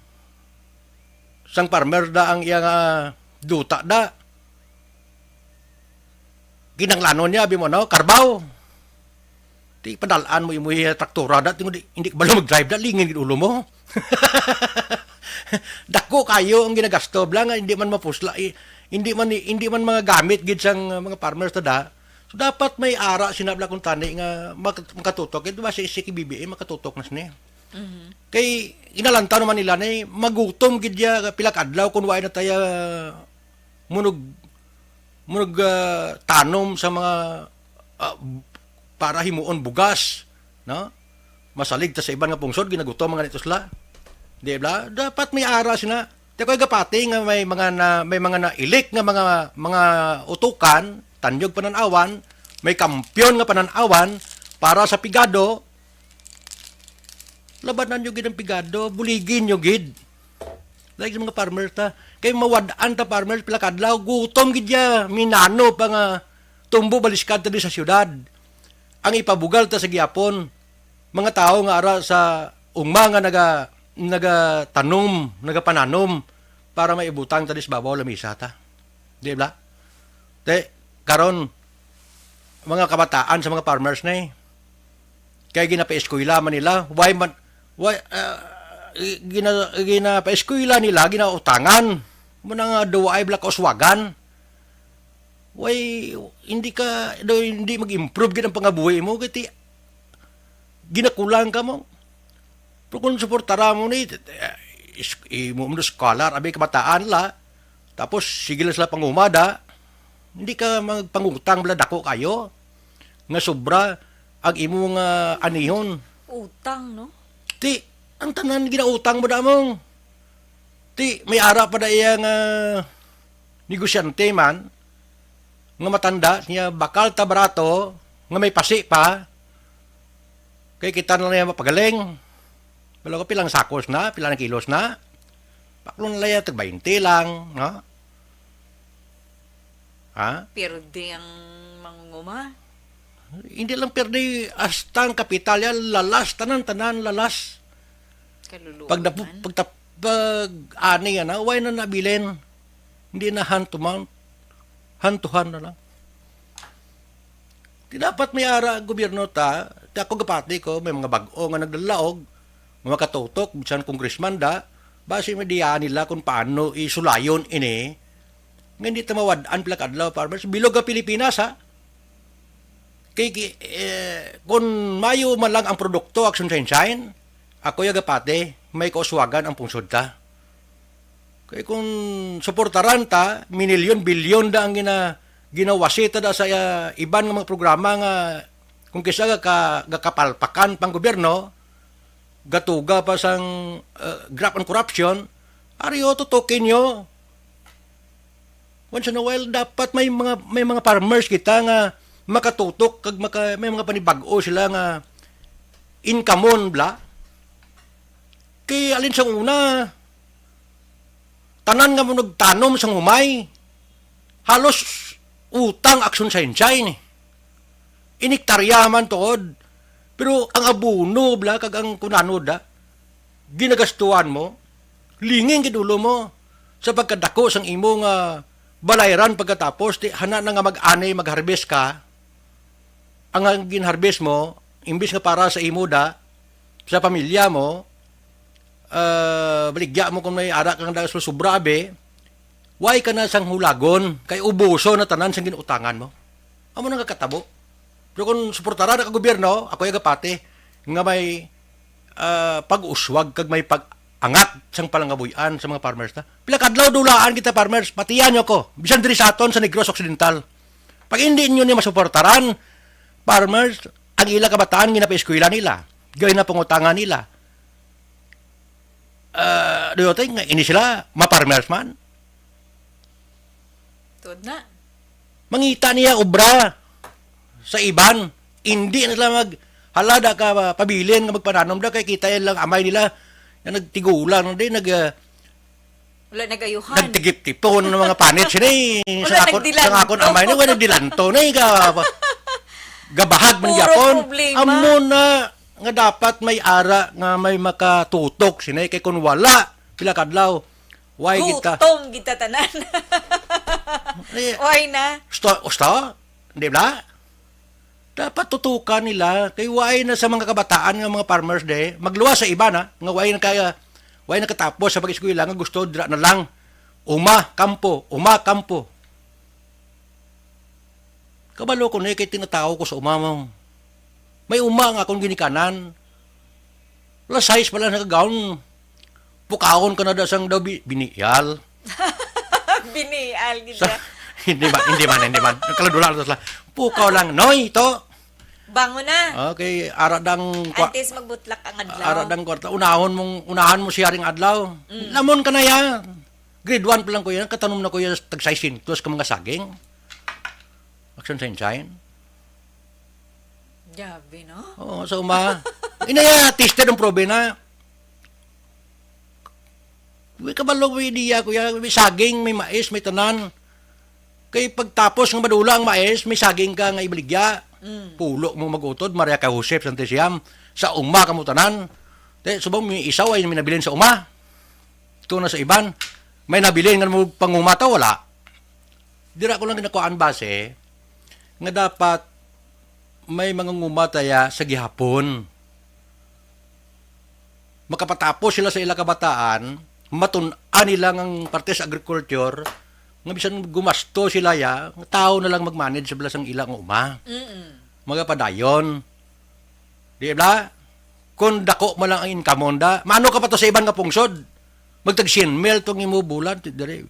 sang farmer da ang iya nga duta da. Ginanglanon niya, abi mo, no? Karbaw. Di padalaan mo imo iya traktura da, tingod di, hindi ka balo mag-drive da, lingin gid ulo mo. Dako kayo ang ginagasto, bla nga hindi man mapusla, eh, hindi man, hindi man mga gamit gid sang, uh, mga farmers ta da. So, dapat may ara sina bla kung tani nga mak-, makatutok. Ito ba si, si K B B M makatutok na sini? Mhm. Kay inalantaw naman nila ni magutom gid ya pila ka adlaw kung wala na tayo munog, munog, ah, tanom sa mga, ah, para himuon bugas, no? Masalig ta sa iban nga pungsod, ginagutom ang ganito sila. Di ba? Dapat may ara sila. Te ko'y gapati nga may mga na, may mga nailik nga mga, mga utukan, tanyog pananawan, may kampiyon nga pananawan para sa pigado, labanan nyo gid ang pigado, buligin nyo gid. Like sa mga farmers ta, kay mawad-an ta farmers, pila kadlaw, gutom gid ya, minano pa nga tumbo baliskad ta di sa syudad. Ang ipabugal ta sa gihapon, mga tawo nga ara sa ungma nga naga-, nagatanom, nagapananom para maibutang ta di sa babaw lamisa ta. Di ba? Te, karon, mga kabataan sa mga farmers na eh. Kay ginapaeskwela man nila, why man, why, ah, i-, gina-, ginapaeskwela nila, ginautangan. Muna nga duwa ay black uswagan. Why, hindi ka, do, hindi mag-improve gid ang pangabuhi mo, kay ti-, ginakulang ka mo. Pero kung suportara mo ni, eh, is-, imo mo scholar, abi kabataan la, tapos sige lang sila pangumada, hindi ka magpangutang bala dako kayo, nga sobra ang imo nga anihon. Utang, no? Ti, ang tanan ginautang mo damong. Ti, may ara pa da iya nga negosyante man, nga matanda, niya bakal ta barato, nga may pasi pa, kay kita na niya mapagaling. Wala ko pilang sakos na, pilang kilos na. Ako lang laya, tag baynte lang, no? Ha? Pierde ang mangunguma. Hindi lang pierde, hasta ang kapital yan, lalas, tanan-tanan, lalas. Kaluluoy Pag napu-, man. pagtap-, pag ani yan, ha, way na nabilin. Hindi na hand to mouth. Hand to hand na lang. Di dapat may ara ang gobyerno ta, ti ako gapati ko, may mga bag-o nga naglalaog, mga makatutok, bisan congressman da, basi may diya nila kung paano isulayon ini, nga hindi ta mawad-an pila ka adlaw, farmers. Bilog ka Pilipinas, ha? Kay, kay, eh, kung mayo man lang ang produkto, Action Sunshine, ako ya gapati, may kauswagan ang pungsod ta. Kay kung suportaran ta, minilyon-bilyon da ang gina-, ginawasi ta da sa, ah, iban nga mga programa nga kung kisa ga-, ka-, gakapalpakan pang gobyerno, gatuga pa sang, ah, graft and corruption, ari, o, tutukin nyo. Once in a while, dapat may mga, may mga farmers kita nga makatutok kag maka-, may mga panibag-o sila nga income-on bla. Kay alin sang una, tanan nga mo nagtanom sang humay, halos utang Action Sunshine ni. Inektarya man tuod, pero ang abono bla kag ang kunano da, ginagastuhan mo, linging gid ulo mo sa pagkadako sang imo nga balayran pagkatapos, ti hana na nga mag-ani, mag-harvest ka, ang, ang gin-harvest mo, imbis nga para sa imo da, sa pamilya mo, ah, baligya mo kung may ara kang daos sobra, abi, way ka na sang hulagon, kay ubuso na tanan sang ginutangan mo. Amo na nga katabo. Pero kung suportara na ka gobyerno, ako yung gapati, nga may, ah, pag-uswag kag may pag-angat sang palangabuy-an sa mga farmers na. Pila kadlaw dulaan kita, farmers, patihan nyo ko, bisan diri sa aton sa Negros Occidental. Pag hindi nyo ni masuportaran, farmers, ang ila kabataan ginapaeskwela nila, ginapangutangan nila. Ah, do you think nga ini sila ma-farmers man? Tuod na. Mangita niya obra sa iban. Hindi na sila mag-, hala da ka pabilin nga magpananom da, kay kita yan lang amay nila nga nagtigulang na din, nag, ah, Wala nagayuhan. Nagtigip-tipon ng mga panit sila eh. Wala Sa akon, nagdilanto. Sa akon amay na, wala nagdilanto na eh. Ga-, gabahag man Puro gyapon. Problema. Amo na nga dapat may ara nga may makatutok sini. Kay kung wala, pila kadlaw, why kita? Gutom kita tanan. Eh, Why na? Usto, usto? Di ba? Dapat tutukan nila kay way na sa mga kabataan nga mga farmers de, magluwas sa iba na, nga way na kaya, way na katapos sa pag-eskwela nga gusto dira na lang. Uma, kampo, uma, kampo. Kabalo ko na kay tinatawo ko sa uma mo. May uma nga akong ginikanan. Alas sais pa lang nakagaon. Pukawon ka na da sang daw bi-, binial. Binial, gid Sa, siya. Hindi man, hindi man, hindi man. Ang kaladula na sila. Pukaw lang, noy, to. Bango na. Okay, ara dang kwa-, Antes magbutlak ang adlaw. Ara dang kwarta. Unahon mong, unahan mo siya ring adlaw. Mm. Lamon ka na ya. Grade one pa lang ko yan. Katanom na ko yan. Tag sais sintos ka mga saging. Action sign, sign. Grabe, no? Oo, sa uma. Inaya, tested ang probe na. May kabalo, may idea, kuya. May saging, may mais, may tanan. Kay pagtapos nga madula ang mais, may saging ka nga ibaligya. Mm. Pulo mo magutod, Maria kay Josep, Santa Siam. Sa uma, kamo tanan. Te, subong may isaw ay minabilin sa uma. Ito na sa iban. May nabilin nga mo pangumata, wala. Dira ko lang ginakuhaan base nga dapat may mangunguma taya sa gihapon. Makapatapos sila sa ila kabataan, matun-an nila ang parte sa agriculture, nga bisan gumasto sila ya, nga tao na lang mag-manage sa bilas ang ila nga uma. Mm-mm. Magapadayon. Di ba? Kung dako mo lang ang income mo, da, maano ka pa to sa iban nga pungsod? Magtag sien mil tong imo bulan, ti-, diri.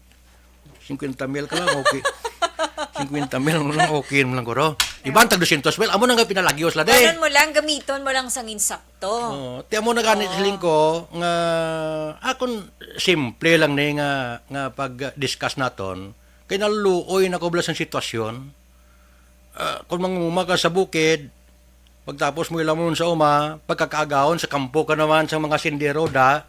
Singkwenta mil ka lang, okay. Singkwenta mil mo lang, okay mo lang, guro. Iban tag dosyentos mil, amo na nga pinalagios la, de. Kuhanon mo lang, gamiton mo lang sang insakto. Oo, ti amo na gani Oo. siling ko, nga, akon simple lang ni nga, nga pag-discuss naton, kay naluoy na ko bala sang sitwasyon. Ah, kung manguma ka sa bukid, pagtapos mo ilamon sa uma, pagkakaagahon sa kampo ka naman sa mga sendero, da,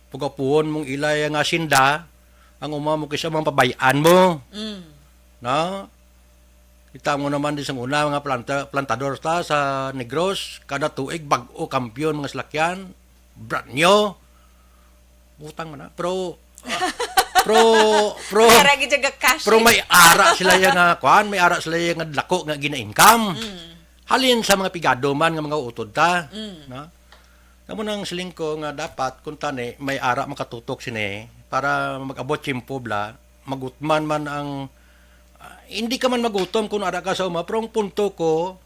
Pugapuhon mong ilay nga sinda, ang uma mo kisa mga pabayaan mo. Mm. No? Kita mo naman di sang una, mga planta, plantador ta sa Negros, kada tuig, bag-o kampiyon mga salakyan, brand new. Utang man na. Pero, ah, pero, pero, Para gid siya ga-cash pero in. May ara sila yan nga, kuan, may ara sila yan nga dako nga gina-income. Mm. Halin sa mga pigado man nga mga utod ta. Mm. No? Amo nang siling ko nga dapat, kung tani, may ara makatutok sini para mag-abot tiyempo bla, magutman man ang, ah, hindi ka man magutom kung ara ka sa uma, pero ang punto ko,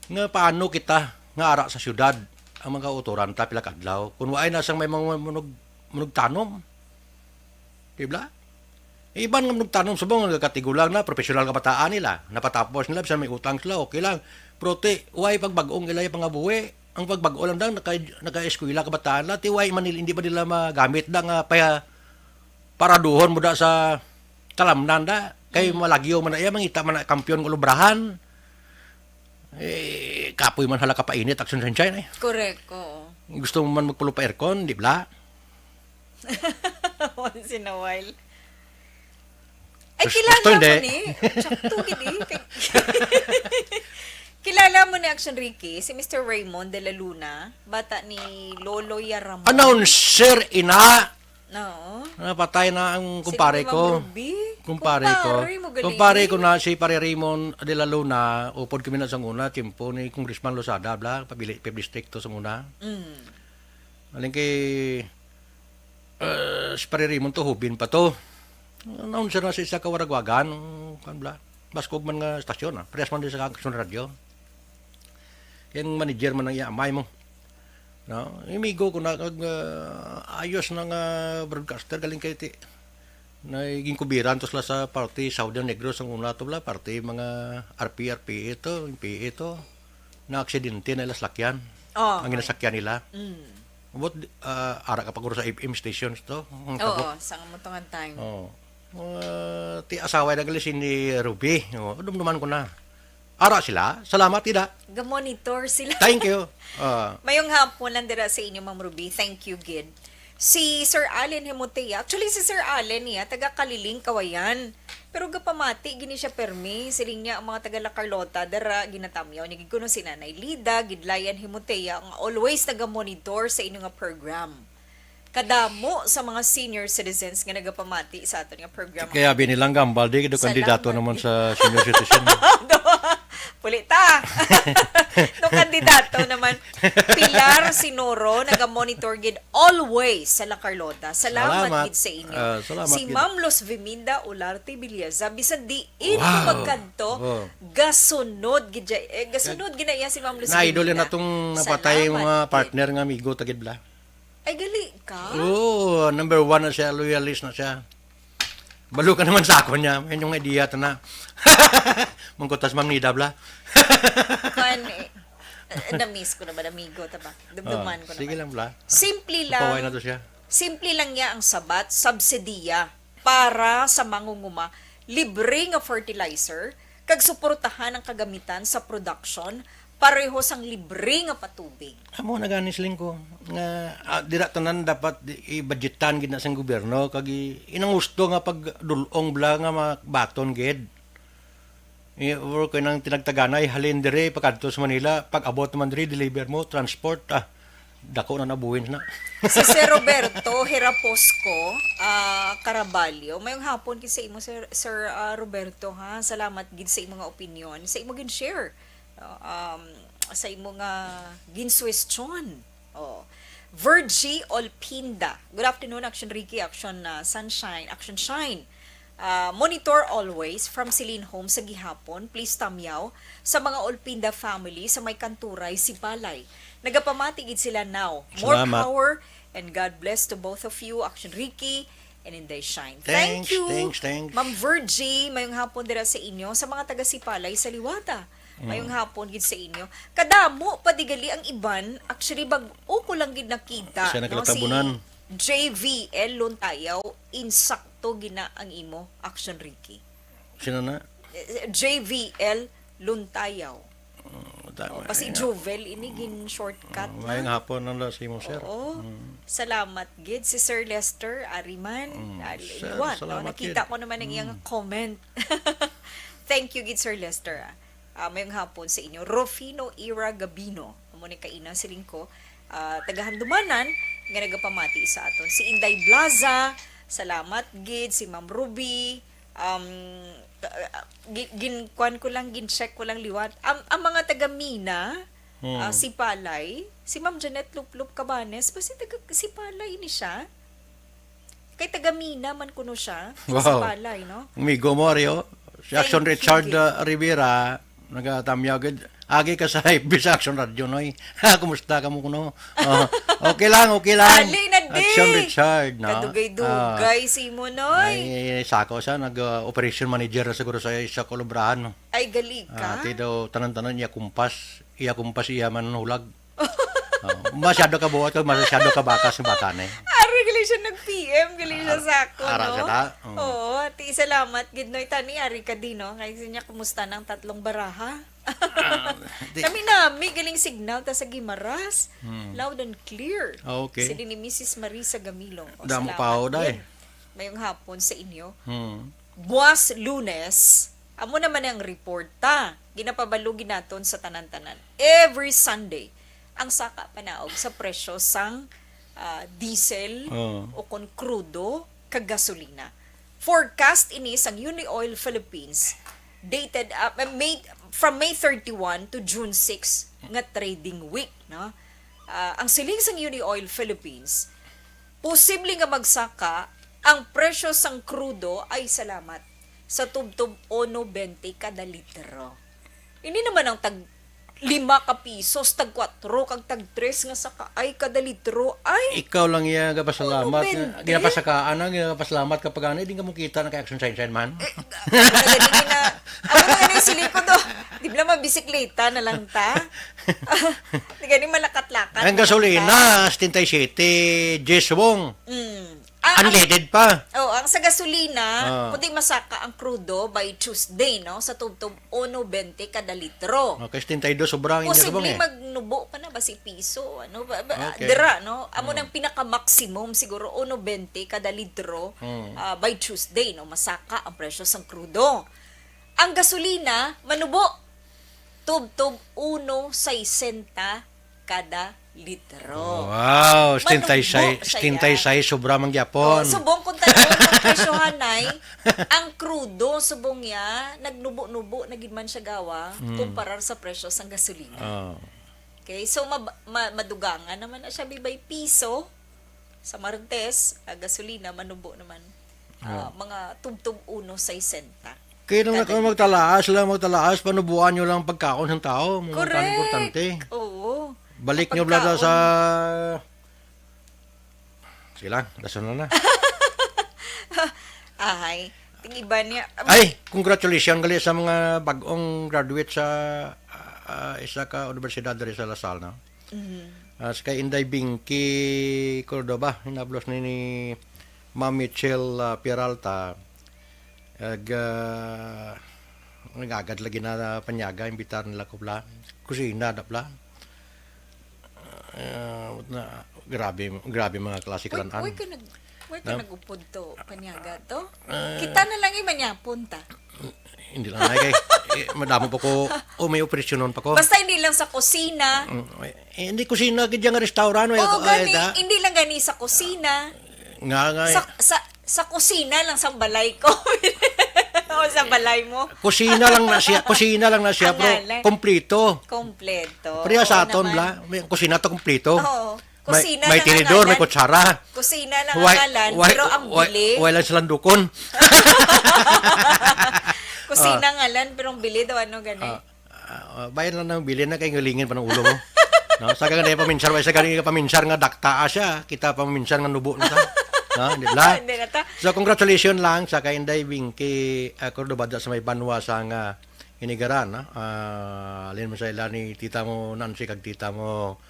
nga paano kita nga ara sa syudad ang mga kauturan ta pila ka adlaw kung waay na sang may mga manug-, manugtanom? Di bla? Iban nga manugtanom subong nagkatigulang na, professional kabataan nila, napatapos nila, bisan may utang sila, okay lang. Pero ti, way pagbag-ong ilay pangabuhi. Ang pagbag-o lang dang naka, naka-eskwela kabataan na, ti way man nila, hindi ba nila magamit da nga pa, paraduhon mo da sa talamnan da? Kay Mm. malagyo man na iya, mangita man na kampiyon nga lubrahan. Eh, kapoy man hala ka painit, Action Sunshine, eh. Correct, oo. Gusto mo man magpulo pa aircon, di bla? Once in a while. Ay, Gusto, kilala gusto mo hindi. Ni? Sakto gid eh. Kay-, kilala mo ni Action Ricky, si Mister Raymond de la Luna, bata ni Lolo Yaramon. Announcer, ina! Oo. Napatay na ang Si kumpare Ma'am ko. Ruby? Kumpare ko. Kumpare mo, galing. Kumpare ko na si Pare Raymond de la Luna, upod kami na sang una, tiyempo ni Congressman Lozada, bla, pabili, pabili distrito sang una. Mm. Aling kay, eh, si Pare Raymond to, hubin pa to. Announcer na sa isa ka waragwagan, kan bla. Baskog man nga stasyon, ah. Parehas man din sa Action Radio. Kay ang manager man ang iya amay mo. No? Amigo ko na, kag, ah, ayos na nga broadcaster, galing kay ti. Naging kubiran to sila sa party Southern Negros ang una to bla, party mga R P, R P A to, P A to. Na aksidente na ila salakyan. Oh, Ang okay. ginasakyan nila. Mm. But, ah, ara ka pa guro sa F M stations to. Ang Oo, tabo. Sa kamutungan time. Oo. Ah, ti asawa na gali si ni Ruby. Oh, dumduman ko na. Ara sila. Salamat, ida. Ga-monitor sila. Thank you. Ah. Mayong hapon lang dira sa inyo, Ma'am Ruby. Thank you, gid. Si Sir Allen Hemotea. Actually, si Sir Allen niya, taga Kaliling, Kawayan. Pero gapamati gini siya permi. Siling niya ang mga taga La Carlota, dira, ginatamyaw niya gid kuno si Nanay Lida, Gidlayan Hemotea, nga always naga-monitor sa inyo nga program. Kadamo sa mga senior citizens nga nagapamati sa aton nga programa. Kaya binilang gambal, di do kandidato Salamat. Naman sa senior citizen. Puli ta. No kandidato naman. Pilar Sinoro, naga-monitor gid always sa La Carlota. Salamat Salamat. Gid sa inyo. Ah, salamat Si gid. Ma'am Luz Viminda Olarte Villeza, bisan diin Wow. ko magkadto, Oh. gasunod gid siya. Eh, gasunod gid na iya si Ma'am Luz Na-idol Viminda. Na itong napatay, Salamat mga gid. Partner nga amigo, tagid bla. Ay, gali ka? Oo, number one na siya, loyalist na siya. Balo ka naman sa ako niya. May inyong idea ta na. Mangkutas, Ma'am Nida, bla. Kuan, eh, eh, na-miss ko naman, amigo, ta ba? Dumduman Ah, ko sige naman. Lang, bla. Simple lang. Kapaway na to siya. Simple lang niya ang sabat, subsidiya para sa mangunguma, libre nga fertilizer, kag suportahan ang kagamitan sa production, pareho sang libre nga patubig. Amo na gani siling ko nga, ah, dira tanan dapat di-, i-budgetan gid na sang gobyerno kag i-, inang gusto nga pagdul-ong bla nga mabaton gid. I-, or kay nang tinagtaganay, halin diri, pakadto sa Manila, pag-abot naman diri, deliver mo, transport, ah, dako na nabuhin na. Si Sir Roberto Heraposco, ah, Caraballo, mayong hapon gid sa imo, Sir, Sir, ah, Roberto, ha. Salamat gid sa imong nga opinyon, sa imo gin share, no? Um, sa imo nga ginsuwestyon. Oh. Virgie Olpinda. Good afternoon, Action Ricky, Action, ah, Sunshine, Action Shine. Ah, monitor always from Celine Home sa gihapon. Please tamyaw sa mga Olpinda family sa may Kanturay, Sipalay. Nagapamati gid sila now. More Salamat. Power and God bless to both of you, Action Ricky and Inday Shine. Thank Thanks, you, thanks, thanks. Ma'am Virgie. Mayong hapon dira sa inyo. Sa mga taga Sipalay, sa Liwata. Mm. Mayong hapon gid sa inyo. Kadamo pa di gali ang iban. Actually, bag-o ko lang gid nakita, Siya no? Si nagkatabunan. J V L Luntayaw, insakto gina ang imo, Action Ricky. Sino na? Eh, J V L Luntayaw. Mm, Tama, pa si Jovel, ini gin shortcut na. Mayong hapon lang daw sa imo, sir. Oo. Mm. Salamat gid si Sir Lester Ariman. Mm, ah, sir, liwat, no? Salamat gid. Nakita ko naman ang iyang comment. Thank you gid, Sir Lester, ah. Ah, mayong hapon sa inyo. Rufino Ira Gabino, amo ni kaina siling ko, ah, taga Handumanan, nga nagapamati sa aton. Si Inday Blaza, salamat gid. Si Ma'am Ruby, um, ah, gi-, gin-, kuwan ko lang, gin-check ko lang liwat. Ang, ang mga taga Mina, Hmm. ah, Sipalay, si Ma'am Janet Luplup Cabanes, basi taga Sipalay ni siya? Kay taga Mina man kuno siya, taga Wow. Sipalay, no? Amigo mo, Ario. Si Action Thank you, Richard, gid. ah, Rivera, nagatamyaw gid. Agi ka sa F B sa Action Radio, Noy. Kumusta ka mo kuno? Oh, okay lang, okay lang. Ali na di. Action Richard, no? Kadugay-dugay Ah. si mo, Noy. Ay, sako siya, nag, ah, operation manager na siguro sa, sa Kulubrahan, no? Ay, gali ka? Ah, ti daw, tanan-tanan iya kumpas. Iya kumpas, iya man hulag. Oh, masyado ka buhat, masyado ka bakas ng bata na eh. Ari, gali siya nag-P M, gali siya Ara, sa ako, ara no? Sa ta? Oo. Oo, ti salamat gid, Noy. Tani, ari ka din, no? Kay siya, kumusta ng tatlong baraha? Ah, di- Nami-nami, galing signal ta sa Guimaras. Hmm. Loud and clear. Ah, okay. Si din ni Missus Marisa Gamilong. O, Damo salamat pa ako, day. din. Mayong hapon sa inyo. Hmm. Buwas Lunes, amo naman ang reporta. Ginapabalo gid naton sa tanan-tanan. Every Sunday, ang saka panaog sa presyo sang, ah, diesel Oo. o kon krudo kag gasolina. Forecast ini sang Unioil Philippines, dated, ah, May, from May thirty-one to June six nga trading week, no? Ah, ang siling sang Unioil Philippines, posible nga magsaka ang presyo sang krudo, ay salamat, sa tubtob uno bente kada litro. Ini naman ang tag lima ka pisos, tag kwatro kag tag tres nga saka ay kada litro. Ay, Ikaw lang iya gapasalamat. Uno bente? Ginapasakaan na, ginapasalamat ka pa gani, di ka mo kita na kay Action Sign Sign man. Eh, amo na gani na, amo na gani siling ko do. Di ba mabisikleta na lang ta? Di gani malakat-lakat Ang na lang gasolina, ta. setenta y siete, Jess Wong. Mm. Ah, ang Unleaded pa. Oh, ang sa gasolina, Ah. kundi masaka ang krudo by Tuesday, no? Sa tubtob uno bente kada litro. Okay, setenta y dos, sobra ang Posible inyarbong eh. magnubo pa na ba si piso, ano? Ba, ba, Okay. dira, no? Amo Mm. nang pinaka-maximum, siguro uno bente kada litro, Mm. ah, by Tuesday, no? Masaka ang presyo sang krudo. Ang gasolina, manubo. Tubtob uno sesenta kada litro. Wow, setenta y seis, Manubo siya. setenta y seis, sobra man gyapon. Oh, subong kung tanawon ang presyohanay, ang krudo, subong niya, nagnubo-nubo na gid man siya gawa, Mm. kumparar sa presyo sang gasolina. Oh. Okay, so mab-, ma-, madugangan naman na siya, bibay piso. Sa Martes, ah, gasolina, manubo naman. Ah, Oh. mga tubtob uno sesenta. Kaya nung Kada nakaw magtalaas lang, magtalaas, panubuan nyo lang pagkaon ng tao. Mga Correct. importante. Oo. Balik nyo bala Pagkaon. sa, sige lang, rason na na. Ahay. Ting iba niya. Ay, congratulations gali sa mga bag-ong graduate sa, ah, isa ka universidad diri sa La Salle, no? Mhm. Ah, si kay Inday Binky Cordova, hinablos ni, ni Ma'am Michelle, ah, Peralta, ag, ah, nagagad lagi na panyaga, imbitar nila ko pala. Kusina na pala. Ah, na, grabe, grabe mga klase Wait, kalan-an. wait ka nag-, wait ka Na? nag-upod to, panyaga to? Ah. Kita na lang imanyapon ta. Hindi lang, ay, kay, eh, madamo pa ko, o may operasyonon pa ko. Basta hindi lang sa kusina. Mm, eh, hindi kusina, gid yung restaurant, eh, Oo, eh, gani, ta? hindi lang gani sa kusina. Nga, nga, Sa, eh. sa, sa kusina lang sang balay ko. O sa balay mo. Kusina lang na siya, kusina lang na siya, Ang pero ngalan. kompleto. Kompleto. Pareha sa Oo aton, naman. bla. May kusina to kompleto. Oo. May, Kusina may lang ang tinidor, may ngalan. kutsara. Kusina lang ang Why, ngalan, why, pero ang why, bili. why lang silang dukon? Kusina Ah. ngalan, pero ang bili daw ano gani? Ah, ah, bayan lang ng bili na kay ngalingin pa ng ulo mo. No? Sa kanya paminsar, sa kanya paminsar nga daktaa siya, kita paminsar nga nubo na ta. No? Di ba? Hindi na ta. So, congratulations lang sa kay Inday Winky, ah, Cordova da sa may banwa sa nga Inigaran, no? Ah, alin mo sa ila ni tita mo Nancy kag tita mo,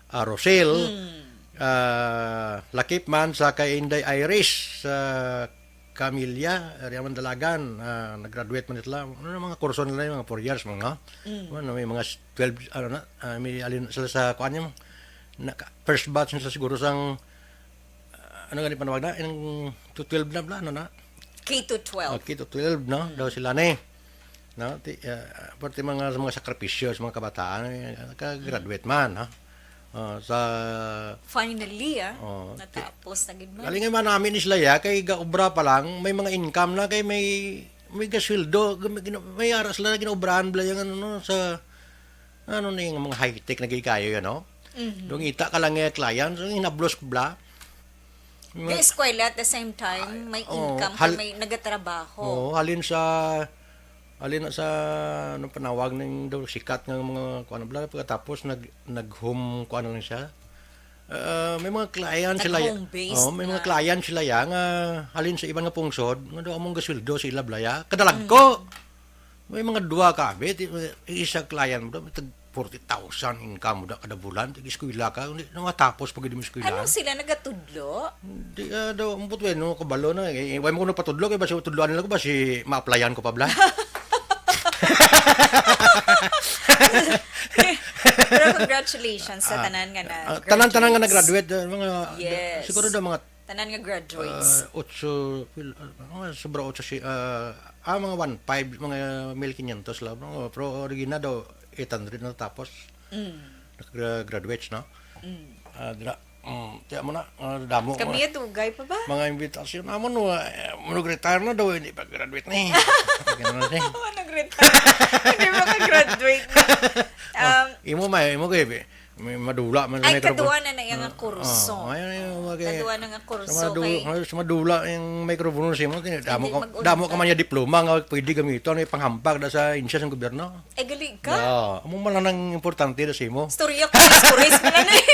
ah, Rosel, Hmm. ah, lakip man sa kay Inday Iris, ah, Camilla, Riaman Dalagan, ah, nag-graduate man sila. Ano na mga kurso nila yung mga four years, mga, Mm. ano, may mga s-, twelve, ano na, ah, may alin sila sa kuan yung, na, first batch nila siguro sang, ah, ano gani panawag na, yung to twelve na bla, ano na? K to twelve. Ah, K to twelve, no? Mm. Daw sila ni. No? Ti, ah, parte mga, sa mga sakripisyo sa mga kabataan, eh, ka-graduate Mm. man, no? Ah, sa Finally, ah, Oh, ti-, natapos na gid man. Galing man namin ni sila, ya, kay gaobra pa lang, may mga income na, kay may, may gasweldo, may gina-, may ara sila na ginaobrahan bala yung ano, no, sa, ano na yung mga high-tech na gid kayo, yan, no? Mhm. Dong ita ka lang nga client, so, hinablos ko bala. Nga Ga-eskwela at the same time, may Oh, income, hal-, may nagatrabaho. Oh, halin sa, halin na sa, ano, panawag ning daw sikat nga mga, kuwan bala, pagkatapos nag-, nag-home, kuwan na lang siya. Ah, may mga client sila ya-, Nag-home-based oh, may mga na. client sila ya nga halin sa iban nga pungsod, nga daw among gasweldo sa ila bala ya. Kadalagko. Mm. May mga duha ka abi, ti-, isa client mo daw, may tag forty thousand income mo daw kada bulan, tag-eskwela ka, hindi na matapos pag hindi mo eskwela. Ano sila, nagatudlo? Di, ah, daw, ambot, we, no, kabalo na, eh, wala mo ko nagpatudlo, kay basi tudloan nila ko, basi ma-applyan ko pa bala. Pero congratulations sa Ah, tanan nga ah, nag-graduate. tanan-tanan nga nag-graduate, ah, mga, Yes. siguro daw mga, Tanan nga graduates. ah, otso, pil-, ah, mga sobra otso si, ah, ah, mga one five, mga mil quinientos lang, no? Pero original daw, eight hundred na tapos. Mm. Nag-, graduates, no? Mm. Ah, dira. Mm, tiya mo na, ah, damo. Kami, dugay pa ba? Mga invitasyon. Amo no, ah, mo nag-retire na daw, hindi pa graduate ni. Ganun na siya. Oh, nag-retire. Hindi pa ka-graduate na. Um, Imo may, imo kay, may madula man sa Ay, microphone. Kadua na na iya nga Ah, kurso. ah, ayun, ayun, okay. Kadua na nga kurso Sa madula, kay sa madula yung microphone sa imo, kini-, damo Hindi ka, mag-unta. damo ka man niya diploma nga pwede gamiton, may panghampag na sa insya sa gobyerno. Eh, gali ka? Yeah. Amo man lang ang importante na sa imo. Storya, kuris-kuris mo lang eh.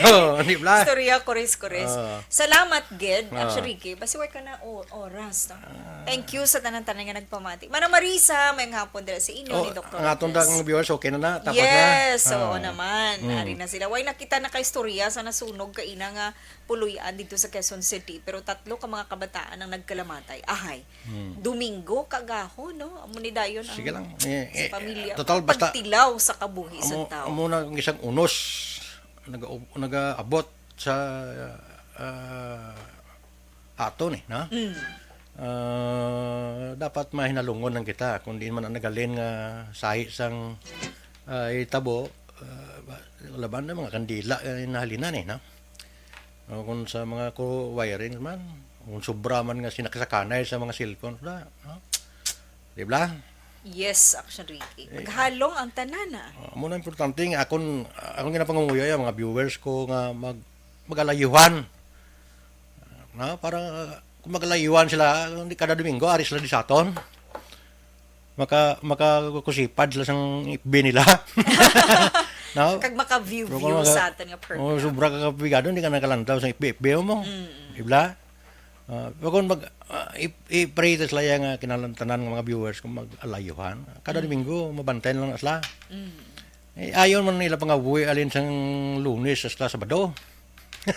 Oh, di ba? Storya, kuris-kuris. Ah. Salamat, Ged. Ah. Actually, Ged, basi wala ka na o-, oras, no? Ah. Thank you sa tanan-tanan nga nagpamati. Manang Marisa, may hapon dira sa inyo Oh, ni Doktor ang aton Lopez. Dang viewers, okay na na? Tapos na? Yes, oo Ah. naman. Mm. Ari na sila. Way nakita na kay storya sa nasunog kaina nga puloy-an dito sa Quezon City, pero tatlo ka mga kabataan ang nagkalamatay. Ahay, Hmm. Domingo, kagahon, no? Amo ni dayon ang Sige lang. Eh, sa eh, pamilya. Total, basta Pagtilaw sa kabuhi sa amo, tao. amo na ang isang unos. Naga-, nagaabot sa, ah, ato ni, no? Mm. Ah, dapat mahinalungon lang kita kung diin man ang nagalin nga sahi sang, ah, itabo, ah, ba-, laban na mga kandila, eh, nahalinan, eh, no? O kung sa mga ko-, wiring man, kung sobra man nga sinaksakanay sa mga cellphone, wala, no? Di ba? Yes, Action Ricky. Eh, Maghalong ang tanan, ah. Ah, amo na importante nga akon, akon ginapangunguya, yung mga viewers ko nga mag-, mag-alayuhan. No? Para kung mag-alayuhan sila, hindi kada Domingo, ari sila di sa aton. Maka-, makakusipad sila sang F B nila. No? Kag maka-view-view Pero kung maka-, sa aton nga program. Oh, sobra ka kapigado, hindi ka nakalantaw sa F B, F B mo. Mm. Di ba? Ah, pero kung mag-, ah, i-, i-pray ta sila yang, ah, kinalantanan nga mga viewers kung mag-alayuhan. Kada Mm. Domingo, mabantayan lang na sila. Mm. Eh, ayon man nila pangabuhi alin sang Lunes hasta Sabado. Di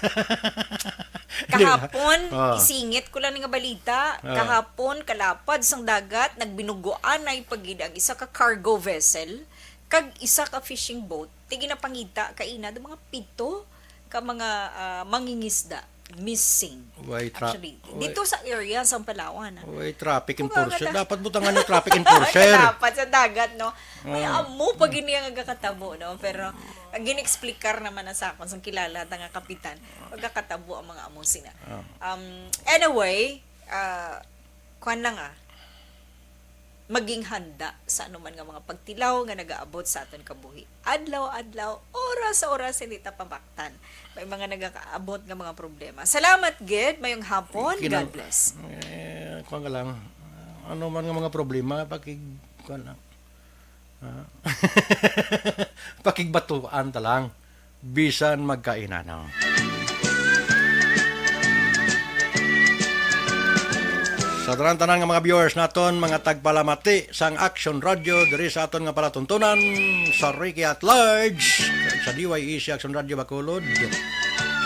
ba? Kahapon, Ah. isingit ko lang nga balita. Ah. Kahapon, kalapad sang dagat, nagbinugoanay pa gid ang isa ka cargo vessel kag isa ka fishing boat. Ti ginapangita kaina do mga pito ka mga, ah, mangingisda missing. Way tra-, Actually, way dito sa area sa Palawan, ah. Way traffic Kung enforcer. nga ta- Dapat butangan yung traffic enforcer. Kalapad sa dagat, no? May Mm. amo pa gini ang nagakatabo, no? Pero, ang gin-explicar naman na sa akon, sang kilala ta nga kapitan, magkakatabo ang mga amo sina. Ah. Um, anyway, ah, kwan lang, ah, maging handa sa anuman nga mga pagtilaw nga nagaabot sa aton kabuhi. Adlaw-adlaw, oras sa oras, hindi ta pamaktan. May mga nagakaabot nga mga problema. Salamat, Ged. Mayong hapon. Kinang-, God bless. Eh, kwan ka lang. Ano man nga mga problema, pakig-, kwan lang. Ah. Pakigbatuan ta lang. Bisan magkainanang. Sa tanan-tanan nga mga viewers naton, mga tagpalamati sang Action Radio diri sa aton nga palatuntunan sa Ricky at Large, sa D Y E C Action Radio Bacolod,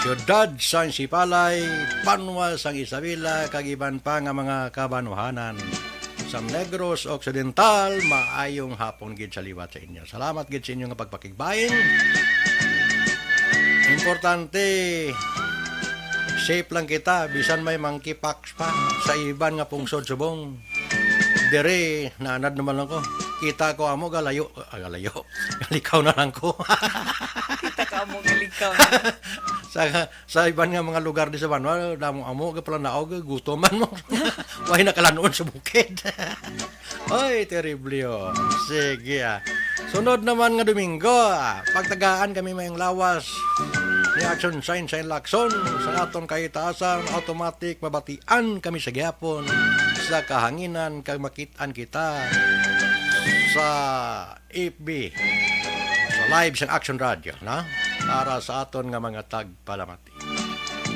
Siyudad sang Sipalay, banwa sang Isabela, kag iban pa nga mga kabanwahanan sa Negros Occidental, maayong hapon gid sa liwat sa inyo. Salamat gid sa inyo nga pagpakigbain. Importante, safe lang kita, bisan may monkeypox pa sa iban nga pungsod subong. Diri, naanad naman lang ko. Kita ko amo, galayo, ah, galayo. Galikaw na lang ko. Kita ka amo, galikaw na. Sa, sa iban nga mga lugar di sa banwa, damo amo, ga pala naog, gutom man mo. Way nakalan-on sa bukid. Oy, terrible, oh. Sige, ah. Sunod naman nga Domingo, ah, pagtagaan kami mayong lawas ni Action Shine Shine Lacson sa aton kahitaasan, automatic mabatian kami sa gihapon sa kahanginan kag makit-an kita sa F B, sa live sang Action Radio, na? Para sa aton nga mga tagpalamati.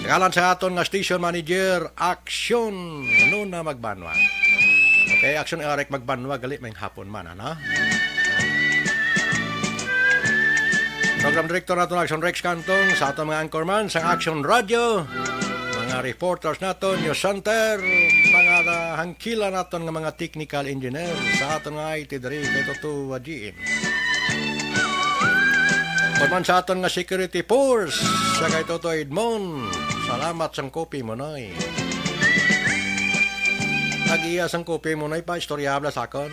Sa ngalan sa aton nga station manager, Action Nuna Magbanwa. Okay, Action Eric Magbanwa, gali may hapon man, ano? Program Director naton, Action Rex Cantong, sa aton mga anchorman sa Action Radio, mga reporters naton, News Center, mga hangkila naton nga mga technical engineer, sa aton nga I T diri kay Toto G M. Kon man sa aton nga security force, sa kay Toto Edmond, salamat sang kopi mo, Noy. Nag-iya sang kopi mo, Noy, pa istorya bala sa akon.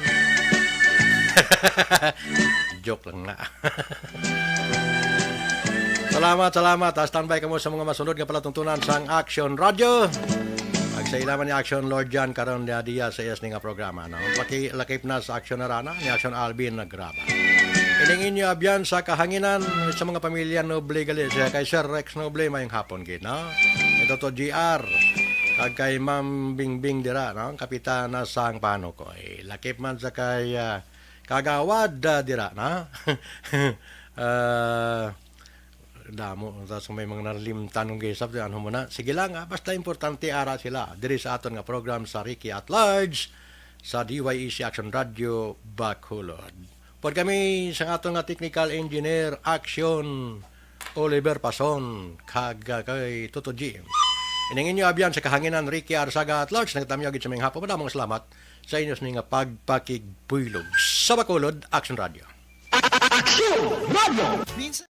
Joke lang na. Salamat, salamat. Ah, standby kamo sa mga masunod nga palatuntunan sang Action Radio. Ag sa ilaman ni Action Lord Jan karon dia, dia sa iyas ni nga programa, no? Pakilakip na sa Action Arana ni Action Alvin Nagraba. Ining inyo abyan sa kahanginan sa mga pamilya Noble gali siya kay Sir Rex Noble, mayong hapon gid, no? Ito to G R kag kay Ma'am Bingbing dira, no? Kapitana sang Panukoy. Lakip man sa kay, ah, Kagawad, ah, dira, na? Ah, damo, tas may mga nalimtan kong gisap, ano mo na. Sige lang, ah, basta importante ara sila. Diri sa aton nga program sa Ricky at Large, sa D Y E C Action Radio, Bacolod. Pwede kami sa aton nga technical engineer, Action Oliver Pason, kag, ah, kay Toto G M. Ining inyo abyan sa kahanginan, Ricky Arsaga at Large, nagtamyo agad sa mga hapon. Madamong salamat sa inyo sini nga pagpakigbuylog. Sa Bacolod, Action Radio. Action Radio!